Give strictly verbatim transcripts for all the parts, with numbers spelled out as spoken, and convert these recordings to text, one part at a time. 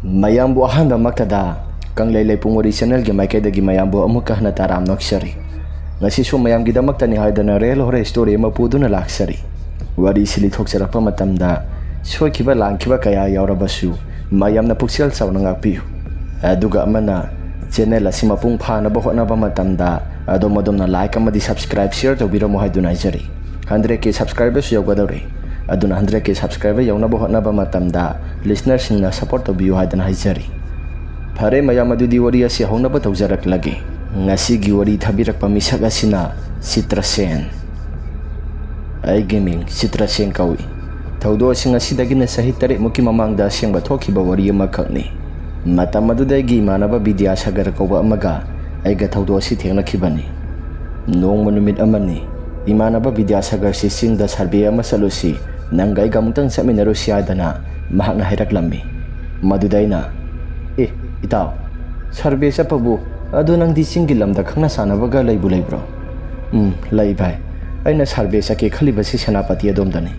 ꯃꯌꯥꯝꯕꯨ ꯑꯍꯥꯟꯕꯃꯛꯇꯗ ꯀꯪꯂꯩ ꯂꯩꯄꯨꯡ ꯋꯥꯔꯤ ꯆꯦꯅꯦꯜꯒꯤ ꯃꯥꯏꯀꯩꯗꯒꯤ ꯃꯌꯥꯝꯕꯨ ꯑꯃꯨꯛꯀ ꯍꯟꯅ ꯇꯔꯥꯝꯅ ꯑꯣꯛꯆꯔꯤ꯫ ꯉꯁꯤꯁꯨ ꯃꯌꯥꯝꯒꯤꯗꯃꯛꯇꯅꯤ ꯍꯥꯏꯗꯅ real horror story ꯑꯃ ꯄꯨꯗꯨꯅ ꯂꯥꯛꯆꯔꯤ꯫ ꯋꯥꯔꯤꯁꯤ ꯂꯤꯊꯣꯛꯆꯔꯛꯄ ꯃꯇꯝꯗ ꯁꯣꯏꯈꯤꯕ ꯂꯥꯟꯈꯤꯕ ꯀꯌꯥ ꯌꯥꯎꯔꯕꯁꯨ ꯃꯌꯥꯝꯅ ꯄꯨꯛꯆꯦꯜ ꯆꯥꯎꯅ ꯉꯥꯛꯄꯤꯌꯨ꯫ ꯑꯗꯨꯒ ꯑꯃꯅ, ꯆꯦꯅꯦꯜ ꯑꯁꯤ ꯃꯄꯨꯡ ꯐꯥꯅꯕ ꯍꯣꯠꯅꯕ ꯃꯇꯝꯗ ꯑꯗꯣꯝ ꯑꯗꯣꯝꯅ like ꯑꯃꯗꯤ subscribe, share ꯇꯧꯕꯤꯔꯝꯃꯨ ꯍꯥꯏꯗꯨꯅ ꯍꯥꯏꯖꯔꯤ꯫ Hundred K subscriberꯁꯨ ꯌꯧꯒꯗꯧꯔꯤ꯫ ꯑꯗꯨꯅ hundred K subscriber ꯌꯧꯅꯕ ꯍꯣꯠꯅꯕ ꯃꯇꯝꯗ listenerꯁꯤꯡꯅ support ꯇꯧꯕꯤꯌꯨ ꯍꯥꯏꯗꯅ ꯍꯥꯏꯖꯔꯤ꯫ ꯐꯔꯦ ꯃꯌꯥꯝ, ꯑꯗꯨꯗꯤ ꯋꯥꯔꯤ ꯑꯁꯤ ꯍꯧꯅꯕ ꯇꯧꯖꯔꯛꯂꯒꯦ꯫ ꯉꯁꯤꯒꯤ ꯋꯥꯔꯤ ꯊꯥꯕꯤꯔꯛꯄ ꯃꯤꯁꯛ ꯑꯁꯤꯅ ꯆꯤꯇ꯭ꯔꯁꯦꯟ꯫ ꯑꯩꯒꯤ ꯃꯤꯡ ꯆꯤꯇ꯭ꯔꯁꯦꯟ ꯀꯧꯏ꯫ ꯊꯧꯗꯣꯛ ꯑꯁꯤ ꯉꯁꯤꯗꯒꯤꯅ ꯆꯍꯤ ꯇꯔꯦꯠꯃꯨꯛꯀꯤ ꯃꯃꯥꯡꯗ ꯑꯁꯦꯡꯕ ꯊꯣꯛꯈꯤꯕ ꯋꯥꯔꯤ ꯑꯃꯈꯛꯅꯤ꯫ ꯃꯇꯝ ꯑꯗꯨꯗ ꯑꯩꯒꯤ ꯏꯃꯥꯟꯅꯕ ꯕꯤꯗ꯭ꯌꯥꯁꯥꯒꯔ ꯀꯧꯕ ꯑꯃꯒ ꯑꯩꯒ ꯊꯧꯗꯣꯛ ꯑꯁꯤ ꯊꯦꯡꯅꯈꯤꯕꯅꯤ꯫ ꯅꯣꯡꯃ ꯅꯨꯃꯤꯠ ꯑꯃꯅꯤ, ꯏꯃꯥꯟꯅꯕ ꯕꯤꯗ꯭ꯌꯥꯁꯥꯒꯔꯁꯤ ꯆꯤꯡꯗ survey ꯑꯃ ꯆꯠꯂꯨꯁꯤ, ꯅꯪꯒ ꯑꯩꯒ ꯑꯃꯨꯛꯇꯪ ꯆꯠꯃꯤꯟꯅꯔꯨꯁꯤ ꯍꯥꯏꯗꯅ ꯃꯍꯥꯛꯅ ꯍꯥꯏꯔꯛꯂꯝꯃꯤ꯫ ꯃꯗꯨꯗ ꯑꯩꯅ, "ꯑꯦ, ꯏꯇꯥꯎ, survey ꯆꯠꯄꯕꯨ? ꯑꯗꯨ ꯅꯪꯗꯤ ꯆꯤꯡꯒꯤ ꯂꯝꯗ ꯈꯪꯅ ꯆꯥꯟꯅꯕꯒ ꯂꯩꯕꯨ ꯂꯩꯕ꯭ꯔꯣ?" "ꯎꯝ, ꯂꯩ ꯚꯥꯏ꯫ ꯑꯩꯅ survey ꯆꯠꯀꯦ ꯈꯜꯂꯤꯕꯁꯤ ꯁꯦꯅꯥꯄꯇꯤ ꯑꯗꯣꯝꯗꯅꯤ꯫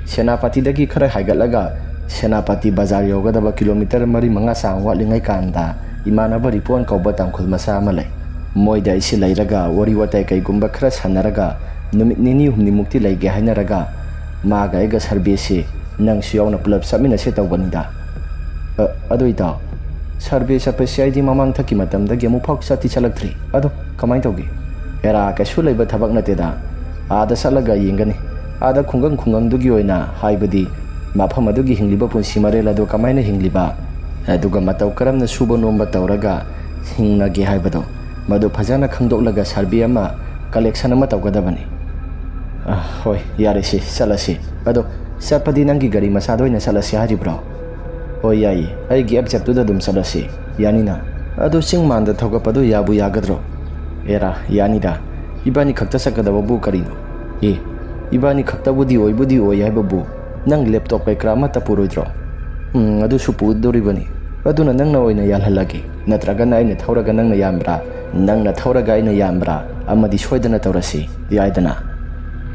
ꯁꯦꯅꯥꯄꯇꯤꯗꯒꯤ ꯈꯔ ꯍꯥꯏꯒꯠꯂꯒ ꯁꯦꯅꯥꯄꯇꯤ ꯕꯖꯥꯔ ꯌꯧꯒꯗꯕ kilometre ꯃꯔꯤ ꯃꯉꯥ ꯆꯥꯡ ꯋꯥꯠꯂꯤꯉꯩ ꯀꯥꯟꯗ ꯏꯃꯥꯟꯅꯕ ꯔꯤꯄꯣꯟ ꯀꯧꯕ ꯇꯥꯡꯈꯨꯜ ꯃꯆꯥ ꯑꯃ ꯂꯩ꯫ ꯃꯣꯏꯗ ꯑꯩꯁꯤ ꯂꯩꯔꯒ ꯋꯥꯔꯤ ꯋꯥꯇꯥꯏ ꯀꯩꯒꯨꯝꯕ ꯈꯔ ꯁꯥꯟꯅꯔꯒ ꯅꯨꯃꯤꯠ ꯅꯤꯅꯤ ꯍꯨꯝꯅꯤꯃꯨꯛꯇꯤ ꯂꯩꯒꯦ ꯍꯥꯏꯅꯔꯒ ꯃꯥꯒ ꯑꯩꯒ surveyꯁꯤ ꯅꯪꯁꯨ ꯌꯥꯎꯅ ꯄꯨꯂꯞ ꯆꯠꯃꯤꯟꯅꯁꯦ ꯇꯧꯕꯅꯤꯗ꯫ ꯑ, ꯑꯗꯨ ꯏꯇꯥꯎ, survey ꯆꯠꯄꯁꯤ ꯑꯩꯗꯤ ꯃꯃꯥꯡ ꯊꯛꯀꯤ ꯃꯇꯝꯗꯒꯤ ꯑꯃꯨꯛ ꯐꯥꯎ ꯆꯠꯇꯤ ꯆꯠꯂꯛꯇ꯭ꯔꯤ꯫ ꯑꯗꯣ ꯀꯃꯥꯏꯅ ꯇꯧꯒꯦ?" "ꯑꯦꯔꯥ, ꯀꯩꯁꯨ ꯂꯩꯕ ꯊꯕꯛ ꯅꯠꯇꯦꯗ꯫ ꯑꯥꯗ ꯆꯠꯂꯒ ꯌꯦꯡꯒꯅꯤ꯫ ꯑꯥꯗ ꯈꯨꯡꯒꯪ ꯈꯨꯡꯒꯪꯗꯨꯒꯤ ꯑꯣꯏꯅ, ꯍꯥꯏꯕꯗꯤ ꯃꯐꯝ ꯑꯗꯨꯒꯤ ꯍꯤꯡꯂꯤꯕ ꯄꯨꯟꯁꯤ ꯃꯔꯦꯜ ꯑꯗꯨ ꯀꯃꯥꯏꯅ ꯍꯤꯡꯂꯤꯕ, ꯑꯗꯨꯒ ꯃꯇꯧ ꯀꯔꯝꯅ ꯁꯨꯕ ꯅꯣꯝꯕ ꯇꯧꯔꯒ ꯍꯤꯡꯅꯒꯦ ꯍꯥꯏꯕꯗꯣ, ꯃꯗꯨ ꯐꯖꯅ ꯈꯪꯗꯣꯛꯂꯒ survey ꯑꯃ, collection ꯑꯃ ꯇꯧꯒꯗꯕꯅꯤ꯫" "ꯑ, ꯍꯣꯏ, ꯌꯥꯔꯦꯁꯦ, ꯆꯠꯂꯁꯤ꯫ ꯑꯗꯣ ꯆꯠꯄꯗꯤ ꯅꯪꯒꯤ ꯒꯥꯔꯤ ꯃꯆꯥꯗ ꯑꯣꯏꯅ ꯆꯠꯂꯁꯤ ꯍꯥꯏꯔꯤꯕ꯭ꯔꯣ?" "ꯍꯣꯏ, ꯌꯥꯏꯌꯦ꯫ ꯑꯩꯒꯤ F-Jeepꯇꯨꯗ ꯑꯗꯨꯝ ꯆꯠꯂꯁꯤ꯫ ꯌꯥꯅꯤꯅ?" "ꯑꯗꯣ ꯆꯤꯡ ꯃꯥꯟꯗ ꯊꯧꯒꯠꯄꯗꯣ ꯌꯥꯕꯨ ꯌꯥꯒꯗ꯭ꯔꯣ?" "ꯑꯦꯔꯥ, ꯌꯥꯅꯤꯗ꯫ ꯏꯕꯥꯅꯤ ꯈꯛꯇ ꯆꯠꯀꯗꯕꯕꯨ ꯀꯔꯤꯅꯣ?" "ꯑꯦ, ꯏꯕꯥꯅꯤ ꯈꯛꯇꯕꯨꯗꯤ ꯑꯣꯏꯕꯨꯗꯤ ꯑꯣꯏ ꯍꯥꯏꯕꯕꯨ, ꯅꯪ laptop ꯀꯩꯀꯔꯥ ꯑꯃꯠꯇ ꯄꯨꯔꯣꯏꯗ꯭ꯔꯣ?" "ꯎꯝ, ꯑꯗꯨꯁꯨ ꯄꯨꯗꯣꯔꯤꯕꯅꯤ꯫ ꯑꯗꯨꯅ ꯅꯪꯅ ꯑꯣꯏꯅ ꯌꯥꯜꯍꯜꯂꯒꯦ꯫ ꯅꯠꯇ꯭ꯔꯒꯅ ꯑꯩꯅ ꯊꯧꯔꯒ ꯅꯪꯅ ꯌꯥꯟꯕ꯭ꯔꯥ? ꯅꯪꯅ ꯊꯧꯔꯒ ꯑꯩꯅ ꯌꯥꯟꯕ꯭ꯔꯥ? ꯑꯃꯗꯤ ꯁꯣꯏꯗꯅ ꯇꯧꯔꯁꯤ, ꯌꯥꯏꯗꯅ?"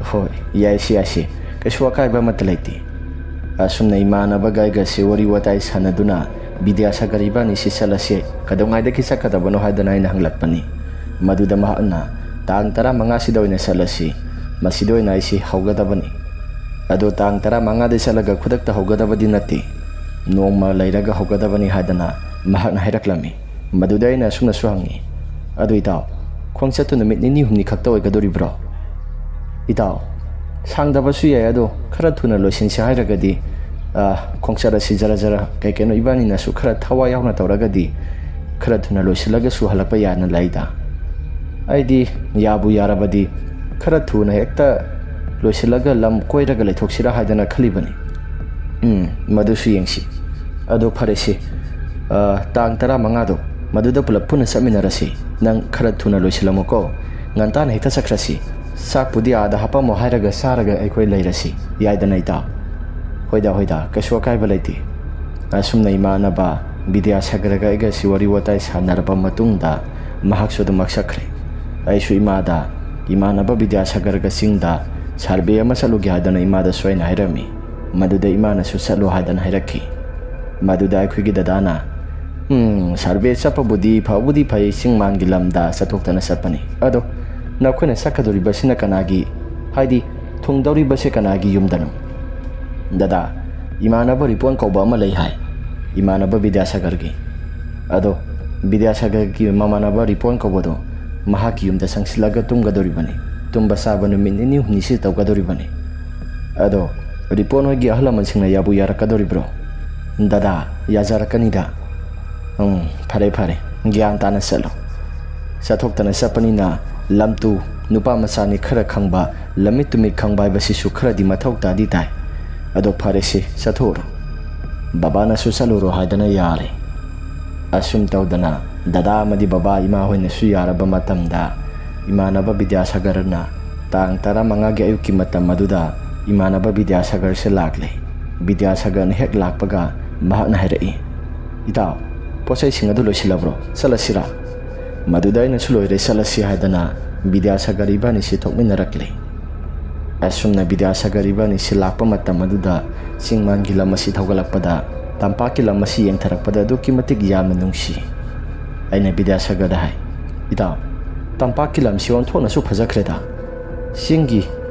"ꯍꯣꯏ, ꯌꯥꯏꯁꯤ, ꯌꯥꯏꯁꯤ꯫ ꯀꯩꯁꯨ ꯑꯀꯥꯏꯕ ꯑꯃꯠꯇ ꯂꯩꯇꯦ꯫" ꯑꯁꯨꯝꯅ ꯏꯃꯥꯟꯅꯕꯒ ꯑꯩꯒꯁꯤ ꯋꯥꯔꯤ ꯋꯥꯇꯥꯏ ꯁꯥꯟꯅꯗꯨꯅ "ꯕꯤꯗ꯭ꯌꯥꯁꯥꯒꯔ, ꯏꯕꯥꯅꯤꯁꯤ ꯆꯠꯂꯁꯤ, ꯀꯩꯗꯧꯉꯩꯗꯒꯤ ꯆꯠꯀꯗꯕꯅꯣ?" ꯍꯥꯏꯗꯅ ꯑꯩꯅ ꯍꯪꯂꯛꯄꯅꯤ꯫ ꯃꯗꯨꯗ ꯃꯍꯥꯛꯅ, "ꯇꯥꯡ ꯇꯔꯥꯃꯉꯥꯁꯤꯗ ꯑꯣꯏꯅ ꯆꯠꯂꯁꯤ, ꯃꯁꯤꯗ ꯑꯣꯏꯅ ꯑꯩꯁꯤ ꯍꯧꯒꯗꯕꯅꯤ꯫ ꯑꯗꯣ ꯇꯥꯡ ꯇꯔꯥꯃꯉꯥꯗ ꯆꯠꯂꯒ ꯈꯨꯗꯛꯇ ꯍꯧꯒꯗꯕꯗꯤ ꯅꯠꯇꯦ, ꯅꯣꯡꯃ ꯂꯩꯔꯒ ꯍꯧꯒꯗꯕꯅꯤ" ꯍꯥꯏꯗꯅ ꯃꯍꯥꯛꯅ ꯍꯥꯏꯔꯛꯂꯝꯃꯤ꯫ ꯃꯗꯨꯗ ꯑꯩꯅ ꯑꯁꯨꯝꯅꯁꯨ ꯍꯪꯉꯤ, "ꯑꯗꯨ ꯏꯇꯥꯎ, ꯈꯣꯡꯆꯠꯇꯨ ꯅꯨꯃꯤꯠ ꯅꯤꯅꯤ ꯍꯨꯝꯅꯤ ꯈꯛꯇ ꯑꯣꯏꯒꯗꯣꯔꯤꯕ꯭ꯔꯣ?" "ꯏꯇꯥꯎ, ꯁꯥꯡꯗꯕꯁꯨ ꯌꯥꯏ, ꯑꯗꯣ ꯈꯔ ꯊꯨꯅ ꯂꯣꯏꯁꯤꯟꯁꯤ ꯍꯥꯏꯔꯒꯗꯤ, ꯑ, ꯈꯣꯡꯆꯠ ꯑꯁꯤ ꯖꯔ ꯖꯔ ꯀꯩ ꯀꯩꯅꯣ ꯏꯕꯥꯅꯤꯅꯁꯨ ꯈꯔ ꯊꯋꯥꯏ ꯌꯥꯎꯅ ꯇꯧꯔꯒꯗꯤ ꯈꯔ ꯊꯨꯅ ꯂꯣꯏꯁꯤꯜꯂꯒꯁꯨ ꯍꯜꯂꯛꯄ ꯌꯥꯅ ꯂꯩꯗ꯫ ꯑꯩꯗꯤ ꯌꯥꯕꯨ ꯌꯥꯔꯕꯗꯤ ꯈꯔ ꯊꯨꯅ ꯍꯦꯛꯇ ꯂꯣꯏꯁꯤꯜꯂꯒ ꯂꯝ ꯀꯣꯏꯔꯒ ꯂꯩꯊꯣꯛꯁꯤꯔꯥ ꯍꯥꯏꯗꯅ ꯈꯜꯂꯤꯕꯅꯤ꯫" "ꯎꯝ, ꯃꯗꯨꯁꯨ ꯌꯦꯡꯁꯤ꯫ ꯑꯗꯣ ꯐꯔꯦꯁꯦ, ꯑ, ꯇꯥꯡ ꯇꯔꯥꯃꯉꯥꯗꯣ ꯃꯗꯨꯗ ꯄꯨꯂꯞ ꯄꯨꯟꯅ ꯆꯠꯃꯤꯟꯅꯔꯁꯤ꯫ ꯅꯪ ꯈꯔ ꯊꯨꯅ ꯂꯣꯏꯁꯤꯜꯂꯝꯃꯨꯀꯣ꯫ ꯉꯟꯇꯥꯅ ꯍꯦꯛꯇ ꯆꯠꯈ꯭ꯔꯁꯤ꯫ ꯆꯥꯛꯄꯨꯗꯤ ꯑꯥꯗ ꯍꯥꯞꯄꯝꯃꯣ ꯍꯥꯏꯔꯒ ꯆꯥꯔꯒ ꯑꯩꯈꯣꯏ ꯂꯩꯔꯁꯤ꯫ ꯌꯥꯏꯗꯅ ꯏꯇꯥꯎ?" "ꯍꯣꯏꯗ, ꯍꯣꯏꯗ, ꯀꯩꯁꯨ ꯑꯀꯥꯏꯕ ꯂꯩꯇꯦ꯫" ꯑꯁꯨꯝꯅ ꯏꯃꯥꯟꯅꯕ ꯕꯤꯗ꯭ꯌꯥꯁꯥꯒꯔꯒ ꯑꯩꯒꯁꯤ ꯋꯥꯔꯤ ꯋꯥꯇꯥꯏ ꯁꯥꯟꯅꯔꯕ ꯃꯇꯨꯡꯗ ꯃꯍꯥꯛꯁꯨ ꯑꯗꯨꯃꯛ ꯆꯠꯈ꯭ꯔꯦ꯫ ꯑꯩꯁꯨ ꯏꯃꯥꯗ, "ꯏꯃꯥꯟꯅꯕ ꯕꯤꯗ꯭ꯌꯥꯁꯥꯒꯔꯒ ꯆꯤꯡꯗ ꯁꯥꯔꯚꯦ ꯑꯃ ꯆꯠꯂꯨꯒꯦ" ꯍꯥꯏꯗꯅ ꯏꯃꯥꯗꯁꯨ ꯑꯩꯅ ꯍꯥꯏꯔꯝꯃꯤ꯫ ꯃꯗꯨꯗ ꯏꯃꯥꯅꯁꯨ "ꯆꯠꯂꯣ" ꯍꯥꯏꯗꯅ ꯍꯥꯏꯔꯛꯈꯤ꯫ ꯃꯗꯨꯗ ꯑꯩꯈꯣꯏꯒꯤ ꯗꯗꯥꯅ, "ꯎꯝ, ꯁꯥꯔꯚꯦ ꯆꯠꯄꯕꯨꯗꯤ ꯐꯕꯨꯗꯤ ꯐꯩ, ꯆꯤꯡ ꯃꯥꯟꯒꯤ ꯂꯝꯗ ꯆꯠꯊꯣꯛꯇꯅ ꯆꯠꯄꯅꯤ꯫ ꯑꯗꯣ ꯅꯈꯣꯏꯅ ꯆꯠꯀꯗꯧꯔꯤꯕꯁꯤꯅ ꯀꯅꯥꯒꯤ, ꯍꯥꯏꯗꯤ ꯊꯨꯡꯗꯧꯔꯤꯕꯁꯦ ꯀꯅꯥꯒꯤ ꯌꯨꯝꯗꯅꯣ?" "ꯗꯗꯥ, ꯏꯃꯥꯟꯅꯕ ꯔꯤꯄꯣꯟ ꯀꯧꯕ ꯑꯃ ꯂꯩ ꯍꯥꯏ, ꯏꯃꯥꯟꯅꯕ ꯕꯤꯗ꯭ꯌꯥꯁꯥꯒꯔꯒꯤ꯫ ꯑꯗꯣ ꯕꯤꯗ꯭ꯌꯥꯁꯥꯒꯔꯒꯤ ꯃꯃꯥꯟꯅꯕ ꯔꯤꯄꯣꯟ ꯀꯧꯕꯗꯣ ꯃꯍꯥꯛꯀꯤ ꯌꯨꯝꯗ ꯆꯪꯁꯤꯜꯂꯒ ꯇꯨꯝꯒꯗꯧꯔꯤꯕꯅꯤ꯫ ꯇꯨꯝꯕ ꯆꯥꯕ ꯅꯨꯃꯤꯠ ꯅꯤꯅꯤ ꯍꯨꯝꯅꯤꯁꯤ ꯇꯧꯒꯗꯧꯔꯤꯕꯅꯤ꯫ ꯑꯗꯣ ꯔꯤꯄꯣꯟ ꯍꯣꯏꯒꯤ ꯑꯍꯜ ꯂꯃꯟꯁꯤꯡꯅ ꯌꯥꯕꯨ ꯌꯥꯔꯛꯀꯗꯧꯔꯤꯕ꯭ꯔꯣ?" "ꯗꯗꯥ, ꯌꯥꯖꯔꯛꯀꯅꯤꯗ꯫" "ꯎꯝ, ꯐꯔꯦ ꯐꯔꯦ, ꯒ꯭ꯌꯥꯟ ꯇꯥꯅ ꯆꯠꯂꯣ꯫ ꯆꯠꯊꯣꯛꯇꯅ ꯆꯠꯄꯅꯤꯅ ꯂꯝꯇꯨ, ꯅꯨꯄꯥ ꯃꯆꯥꯅꯤ, ꯈꯔ ꯈꯪꯕ, ꯂꯝꯃꯤꯠ ꯇꯨꯃꯤꯠ ꯈꯪꯕ ꯍꯥꯏꯕꯁꯤꯁꯨ ꯈꯔꯗꯤ ꯃꯊꯧ ꯇꯥꯗꯤ ꯇꯥꯏ꯫ ꯑꯗꯣ ꯐꯔꯦꯁꯦ, ꯆꯠꯊꯣꯛꯎꯔꯣ꯫ ꯕꯕꯥꯅꯁꯨ ꯆꯠꯂꯨꯔꯣ ꯍꯥꯏꯗꯅ ꯌꯥꯔꯦ꯫" ꯑꯁꯨꯝ ꯇꯧꯗꯅ ꯗꯗꯥ ꯑꯃꯗꯤ ꯕꯕꯥ ꯏꯃꯥ ꯍꯣꯏꯅꯁꯨ ꯌꯥꯔꯕ ꯃꯇꯝꯗ ꯏꯃꯥꯟꯅꯕ ꯕꯤꯗ꯭ꯌꯥꯁꯥꯒꯔꯅ ꯇꯥꯡ ꯇꯔꯥꯃꯉꯥꯒꯤ ꯑꯌꯨꯛꯀꯤ ꯃꯇꯝ ꯑꯗꯨꯗ ꯏꯃꯥꯟꯅꯕ ꯕꯤꯗ꯭ꯌꯥꯁꯥꯒꯔꯁꯦ ꯂꯥꯛꯂꯦ꯫ ꯕꯤꯗ꯭ꯌꯥꯁꯥꯒꯔꯅ ꯍꯦꯛ ꯂꯥꯛꯄꯒ ꯃꯍꯥꯛꯅ ꯍꯥꯏꯔꯛꯏ, "ꯏꯇꯥꯎ, ꯄꯣꯠꯆꯩꯁꯤꯡ ꯑꯗꯨ ꯂꯣꯏꯁꯤꯜꯂꯕ꯭ꯔꯣ? ꯆꯠꯂꯁꯤꯔꯥ?" "ꯃꯗꯨꯗ ꯑꯩꯅꯁꯨ ꯂꯣꯏꯔꯦ, ꯆꯠꯂꯁꯤ" ꯍꯥꯏꯗꯅ ꯕꯤꯗ꯭ꯌꯥꯁꯥꯒꯔ ꯏꯕꯥꯅꯤꯁꯤ ꯊꯣꯛꯃꯤꯟꯅꯔꯛꯂꯦ꯫ ꯑꯁꯨꯝꯅ ꯕꯤꯗ꯭ꯌꯥꯁꯥꯒꯔ ꯏꯕꯥꯅꯤꯁꯤ ꯂꯥꯛꯄ ꯃꯇꯝ ꯑꯗꯨꯗ ꯆꯤꯡ ꯃꯥꯟꯒꯤ ꯂꯝ ꯑꯁꯤ ꯊꯧꯒꯠꯂꯛꯄꯗ ꯇꯝꯄꯥꯛꯀꯤ ꯂꯝ ꯑꯁꯤ ꯌꯦꯡꯊꯔꯛꯄꯗ ꯑꯗꯨꯛꯀꯤ ꯃꯇꯤꯛ ꯌꯥꯝꯅ ꯅꯨꯡꯁꯤ꯫ ꯑꯩꯅ ꯕꯤꯗ꯭ꯌꯥꯁꯥꯒꯔꯗ ꯍꯥꯏ, "ꯏꯇꯥꯎ, ꯇꯝꯄꯥꯛꯀꯤ ꯂꯝꯁꯤ ꯑꯣꯟꯊꯣꯛꯅꯁꯨ ꯐꯖꯈ꯭ꯔꯦꯗ꯫ ꯆꯤꯡꯒꯤ,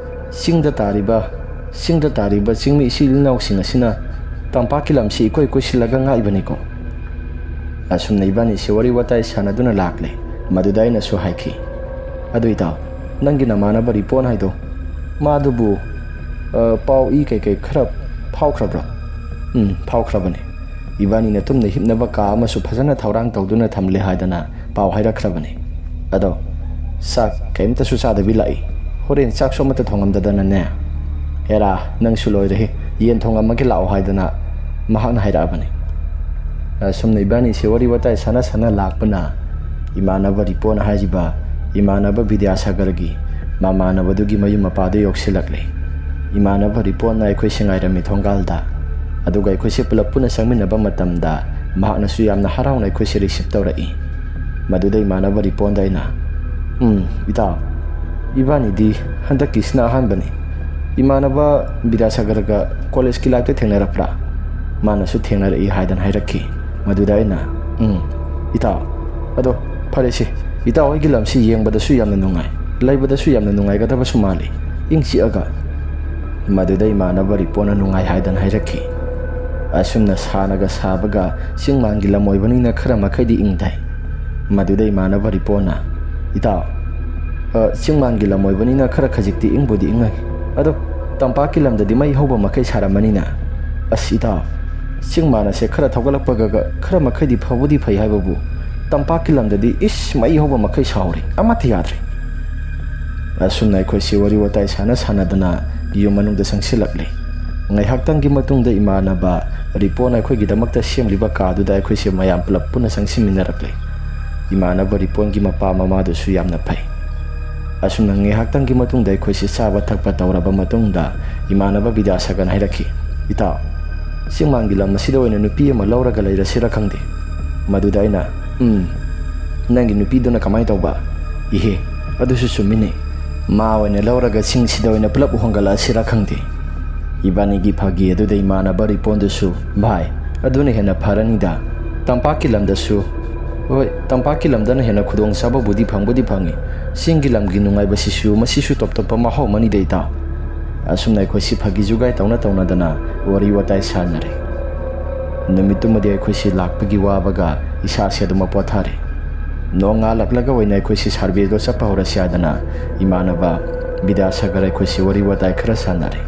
ꯆꯤꯡꯗ ꯇꯥꯔꯤꯕ, ꯆꯤꯡꯗ ꯇꯥꯔꯤꯕ ꯆꯤꯡꯃꯤ ꯏꯆꯤꯜ ꯏꯅꯥꯎꯁꯤꯡ ꯑꯁꯤꯅ ꯇꯝꯄꯥꯛꯀꯤ ꯂꯝꯁꯤ ꯏꯀꯣꯏ ꯀꯣꯏꯁꯤꯜꯂꯒ ꯉꯥꯛꯏꯕꯅꯤꯀꯣ?" ꯑꯁꯨꯝꯅ ꯏꯕꯥꯅꯤꯁꯦ ꯋꯥꯔꯤ ꯋꯥꯇꯥꯏ ꯁꯥꯟꯅꯗꯨꯅ ꯂꯥꯛꯂꯦ꯫ ꯃꯗꯨꯗ ꯑꯩꯅꯁꯨ ꯍꯥꯏꯈꯤ, "ꯑꯗꯨ ꯏꯇꯥꯎ, ꯅꯪꯒꯤ ꯅꯃꯥꯟꯅꯕ ꯔꯤꯄꯣꯟ ꯍꯥꯏꯗꯣ, ꯃꯥꯗꯨꯕꯨ, ꯑ, ꯄꯥꯎ ꯏ ꯀꯩꯀꯩ ꯈꯔ ꯐꯥꯎꯈ꯭ꯔꯕ꯭ꯔꯣ?" "ꯎꯝ, ꯐꯥꯎꯈ꯭ꯔꯕꯅꯤ꯫ ꯏꯕꯥꯅꯤꯅ ꯇꯨꯝꯅ ꯍꯤꯞꯅꯕ ꯀꯥ ꯑꯃꯁꯨ ꯐꯖꯅ ꯊꯧꯔꯥꯡ ꯇꯧꯗꯨꯅ ꯊꯝꯂꯦ ꯍꯥꯏꯗꯅ ꯄꯥꯎ ꯍꯥꯏꯔꯛꯈ꯭ꯔꯕꯅꯤ꯫ ꯑꯗꯣ ꯆꯥꯛ ꯀꯩꯝꯇꯁꯨ ꯆꯥꯗꯕꯤ ꯂꯥꯛꯏ꯫ ꯍꯣꯔꯦꯟ ꯆꯥꯛꯁꯨ ꯑꯃꯠꯇ ꯊꯣꯡꯉꯝꯗꯗꯅꯅꯦ, 'ꯍꯦꯔꯥ, ꯅꯪꯁꯨ ꯂꯣꯏꯔꯦꯍꯦ, ꯌꯦꯟ ꯊꯣꯡꯉꯝꯃꯒꯦ ꯂꯥꯛꯑꯣ' ꯍꯥꯏꯗꯅ ꯃꯍꯥꯛꯅ ꯍꯥꯏꯔꯛꯑꯕꯅꯤ꯫ ꯑꯁꯨꯝꯅ ꯏꯕꯥꯅꯤꯁꯦ ꯋꯥꯔꯤ ꯋꯥꯇꯥꯏ ꯁꯥꯟꯅ ꯁꯥꯟꯅ ꯂꯥꯛꯄꯅ ꯏꯃꯥꯟꯅꯕ ꯔꯤꯄꯣꯟ ꯍꯥꯏꯔꯤꯕ ꯏꯃꯥꯟꯅꯕ ꯕꯤꯗ꯭ꯌꯥꯁꯥꯒꯔꯒꯤ ꯃꯃꯥꯟꯅꯕꯗꯨꯒꯤ ꯃꯌꯨꯝ ꯃꯄꯥꯗꯨ ꯌꯧꯁꯤꯜꯂꯛꯂꯦ꯫ ꯏꯃꯥꯟꯅꯕ ꯔꯤꯄꯣꯟꯅ ꯑꯩꯈꯣꯏꯁꯦ ꯉꯥꯏꯔꯝꯃꯤ ꯊꯣꯡꯒꯥꯜꯗ꯫ ꯑꯗꯨꯒ ꯑꯩꯈꯣꯏꯁꯦ ꯄꯨꯂꯞ ꯄꯨꯟꯅ ꯆꯪꯃꯤꯟꯅꯕ ꯃꯇꯝꯗ ꯃꯍꯥꯛꯅꯁꯨ ꯌꯥꯝꯅ ꯍꯔꯥꯎꯅ ꯑꯩꯈꯣꯏꯁꯦ ꯔꯤꯁꯤꯞ ꯇꯧꯔꯛꯏ꯫ ꯃꯗꯨꯗ ꯏꯃꯥꯟꯅꯕ ꯔꯤꯄꯣꯟꯗ ꯑꯩꯅ, "ꯎꯝ, ꯏꯇꯥꯎ, ꯏꯕꯥꯅꯤꯗꯤ ꯍꯟꯗꯛꯀꯤꯁꯤꯅ ꯑꯍꯥꯟꯕꯅꯤ꯫ ꯏꯃꯥꯟꯅꯕ ꯕꯤꯗ꯭ꯌꯥꯁꯥꯒꯔꯒ ꯀꯣꯂꯦꯖꯀꯤ ꯂꯥꯏꯐꯇ ꯊꯦꯡꯅꯔꯛꯄ꯭ꯔꯥ?" ꯃꯥꯅꯁꯨ ꯊꯦꯡꯅꯔꯛꯏ ꯍꯥꯏꯗꯅ ꯍꯥꯏꯔꯛꯈꯤ꯫ ꯃꯗꯨꯗ ꯑꯩꯅ, "ꯎꯝ, ꯏꯇꯥꯎ, ꯑꯗꯣ ꯐꯔꯦꯁꯦ, ꯏꯇꯥꯎ ꯍꯣꯏꯒꯤ ꯂꯝꯁꯤ ꯌꯦꯡꯕꯗꯁꯨ ꯌꯥꯝꯅ ꯅꯨꯡꯉꯥꯏ, ꯂꯩꯕꯗꯁꯨ ꯌꯥꯝꯅ ꯅꯨꯡꯉꯥꯏꯒꯗꯕꯁꯨ ꯃꯥꯜꯂꯤ, ꯏꯪ ꯆꯤꯛꯑꯒ"꯫ ꯃꯗꯨꯗ ꯏꯃꯥꯟꯅꯕ ꯔꯤꯄꯣꯟꯅ ꯅꯨꯡꯉꯥꯏ ꯍꯥꯏꯗꯅ ꯍꯥꯏꯔꯛꯈꯤ꯫ ꯑꯁꯨꯝꯅ ꯁꯥꯅꯒ ꯁꯥꯕꯒ ꯆꯤꯡ ꯃꯥꯟꯒꯤ ꯂꯝ ꯑꯣꯏꯕꯅꯤꯅ ꯈꯔ ꯃꯈꯩꯗꯤ ꯏꯪꯊꯩ꯫ ꯃꯗꯨꯗ ꯏꯃꯥꯟꯅꯕ ꯔꯤꯄꯣꯟꯅ, "ꯏꯇꯥꯎ, ꯑ, ꯆꯤꯡ ꯃꯥꯟꯒꯤ ꯂꯝ ꯑꯣꯏꯕꯅꯤꯅ ꯈꯔ ꯈꯖꯤꯛꯇꯤ ꯏꯪꯕꯨꯗꯤ ꯏꯪꯉꯩ꯫ ꯑꯗꯣ ꯇꯝꯄꯥꯛꯀꯤ ꯂꯝꯗꯗꯤ ꯃꯩ ꯍꯧꯕ ꯃꯈꯩ ꯁꯥꯔꯝꯃꯅꯤꯅ?" "ꯑꯁ ꯏꯇꯥꯎ, ꯆꯤꯡ ꯃꯥꯟ ꯑꯁꯦ ꯈꯔ ꯊꯧꯒꯠꯂꯛꯄꯒ ꯈꯔ ꯃꯈꯩꯗꯤ ꯐꯕꯨꯗꯤ ꯐꯩ ꯍꯥꯏꯕꯕꯨ, ꯇꯝꯄꯥꯛꯀꯤ ꯂꯝꯗꯗꯤ ꯏꯁ ꯃꯩ ꯍꯧꯕ ꯃꯈꯩ ꯁꯥꯍꯧꯔꯦ, ꯑꯃꯠꯇ ꯌꯥꯗ꯭ꯔꯦ"꯫ ꯑꯁꯨꯝꯅ ꯑꯩꯈꯣꯏꯁꯤ ꯋꯥꯔꯤ ꯋꯥꯇꯥꯏ ꯁꯥꯟꯅ ꯁꯥꯟꯅꯗꯨꯅ ꯌꯨꯝ ꯃꯅꯨꯡꯗ ꯆꯪꯁꯤꯜꯂꯛꯂꯦ꯫ ꯉꯥꯏꯍꯥꯛꯇꯪꯒꯤ ꯃꯇꯨꯡꯗ ꯏꯃꯥꯟꯅꯕ ꯔꯤꯄꯣꯟ ꯑꯩꯈꯣꯏꯒꯤꯗꯃꯛꯇ ꯁꯦꯝꯂꯤꯕ ꯀꯥꯗꯨꯗ ꯑꯩꯈꯣꯏꯁꯦ ꯃꯌꯥꯝ ꯄꯨꯂꯞ ꯄꯨꯟꯅ ꯆꯪꯁꯤꯟꯃꯤꯟꯅꯔꯛꯂꯦ꯫ ꯏꯃꯥꯟꯅꯕ ꯔꯤꯄꯣꯟꯒꯤ ꯃꯄꯥ ꯃꯃꯥꯗꯨꯁꯨ ꯌꯥꯝꯅ ꯐꯩ꯫ ꯑꯁꯨꯝꯅ ꯉꯥꯏꯍꯥꯛꯇꯪꯒꯤ ꯃꯇꯨꯡꯗ ꯑꯩꯈꯣꯏꯁꯦ ꯆꯥꯕ ꯊꯛꯄ ꯇꯧꯔꯕ ꯃꯇꯨꯡꯗ ꯏꯃꯥꯟꯅꯕ ꯕꯤꯗ꯭ꯌꯥꯁꯥꯒꯔꯅ ꯍꯥꯏꯔꯛꯈꯤ, "ꯏꯇꯥꯎ, ꯆꯤꯡꯃꯥꯟꯒꯤ ꯂꯝ ꯑꯁꯤꯗ ꯑꯣꯏꯅ ꯅꯨꯄꯤ ꯑꯃ ꯂꯧꯔꯒ ꯂꯩꯔꯁꯤꯔ ꯈꯪꯗꯦ"꯫ ꯃꯗꯨꯗ ꯑꯩꯅ, "ꯎꯝ, ꯅꯪꯒꯤ ꯅꯨꯄꯤꯗꯨꯅ ꯀꯃꯥꯏꯅ ꯇꯧꯕ?" "ꯏꯍꯦ, ꯑꯗꯨꯁꯨ ꯆꯨꯝꯃꯤꯅꯦ꯫ ꯃꯥ ꯑꯣꯏꯅ ꯂꯧꯔꯒ ꯆꯤꯡꯁꯤꯗ ꯑꯣꯏꯅ ꯄꯨꯂꯞ ꯍꯣꯡꯒꯠꯂꯛꯑꯁꯤꯔ ꯈꯪꯗꯦ"꯫ ꯏꯕꯥꯅꯤꯒꯤ ꯐꯥꯒꯤ ꯑꯗꯨꯗ ꯏꯃꯥꯟꯅꯕ ꯔꯤꯄꯣꯟꯗꯨꯁꯨ, "ꯚꯥꯏ, ꯑꯗꯨꯅ ꯍꯦꯟꯅ ꯐꯔꯅꯤꯗ꯫ ꯇꯝꯄꯥꯛꯀꯤ ꯂꯝꯗꯁꯨ, ꯍꯣꯏ, ꯇꯝꯄꯥꯛꯀꯤ ꯂꯝꯗꯅ ꯍꯦꯟꯅ ꯈꯨꯗꯣꯡꯆꯥꯕꯕꯨꯗꯤ ꯐꯪꯕꯨꯗꯤ ꯐꯪꯉꯤ꯫ ꯆꯤꯡꯒꯤ ꯂꯝꯒꯤ ꯅꯨꯡꯉꯥꯏꯕꯁꯤꯁꯨ, ꯃꯁꯤꯁꯨ ꯇꯣꯞ ꯇꯣꯞꯄ ꯃꯍꯥꯎ ꯑꯃꯅꯤꯗ, ꯏꯇꯥꯎ꯫ ꯑꯁꯨꯝꯅ ꯑꯩꯈꯣꯏꯁꯤ ꯐꯥꯒꯤ ꯖꯨꯒꯥꯏ ꯇꯧꯅ ꯇꯧꯅꯗꯅ ꯋꯥꯔꯤ ꯋꯥꯇꯥꯏ ꯁꯥꯟꯅꯔꯦ꯫ ꯅꯨꯃꯤꯠꯇꯨꯃꯗꯤ ꯑꯩꯈꯣꯏꯁꯤ ꯂꯥꯛꯄꯒꯤ ꯋꯥꯕꯒ ꯏꯁꯥꯁꯦ ꯑꯗꯨꯃꯛ ꯄꯣꯊꯥꯔꯦ꯫ ꯅꯣꯡꯉꯥꯜꯂꯛꯂꯒ ꯑꯣꯏꯅ ꯑꯩꯈꯣꯏꯁꯤ ꯁꯥꯔꯚꯦꯗꯣ ꯆꯠꯄ ꯍꯧꯔꯁꯤ ꯍꯥꯏꯗꯅ ꯏꯃꯥꯟꯅꯕ ꯕꯤꯗ꯭ꯌꯥꯁꯥꯒꯔ ꯑꯩꯈꯣꯏꯁꯤ ꯋꯥꯔꯤ ꯋꯥꯇꯥꯏ ꯈꯔ ꯁꯥꯟꯅꯔꯦ꯫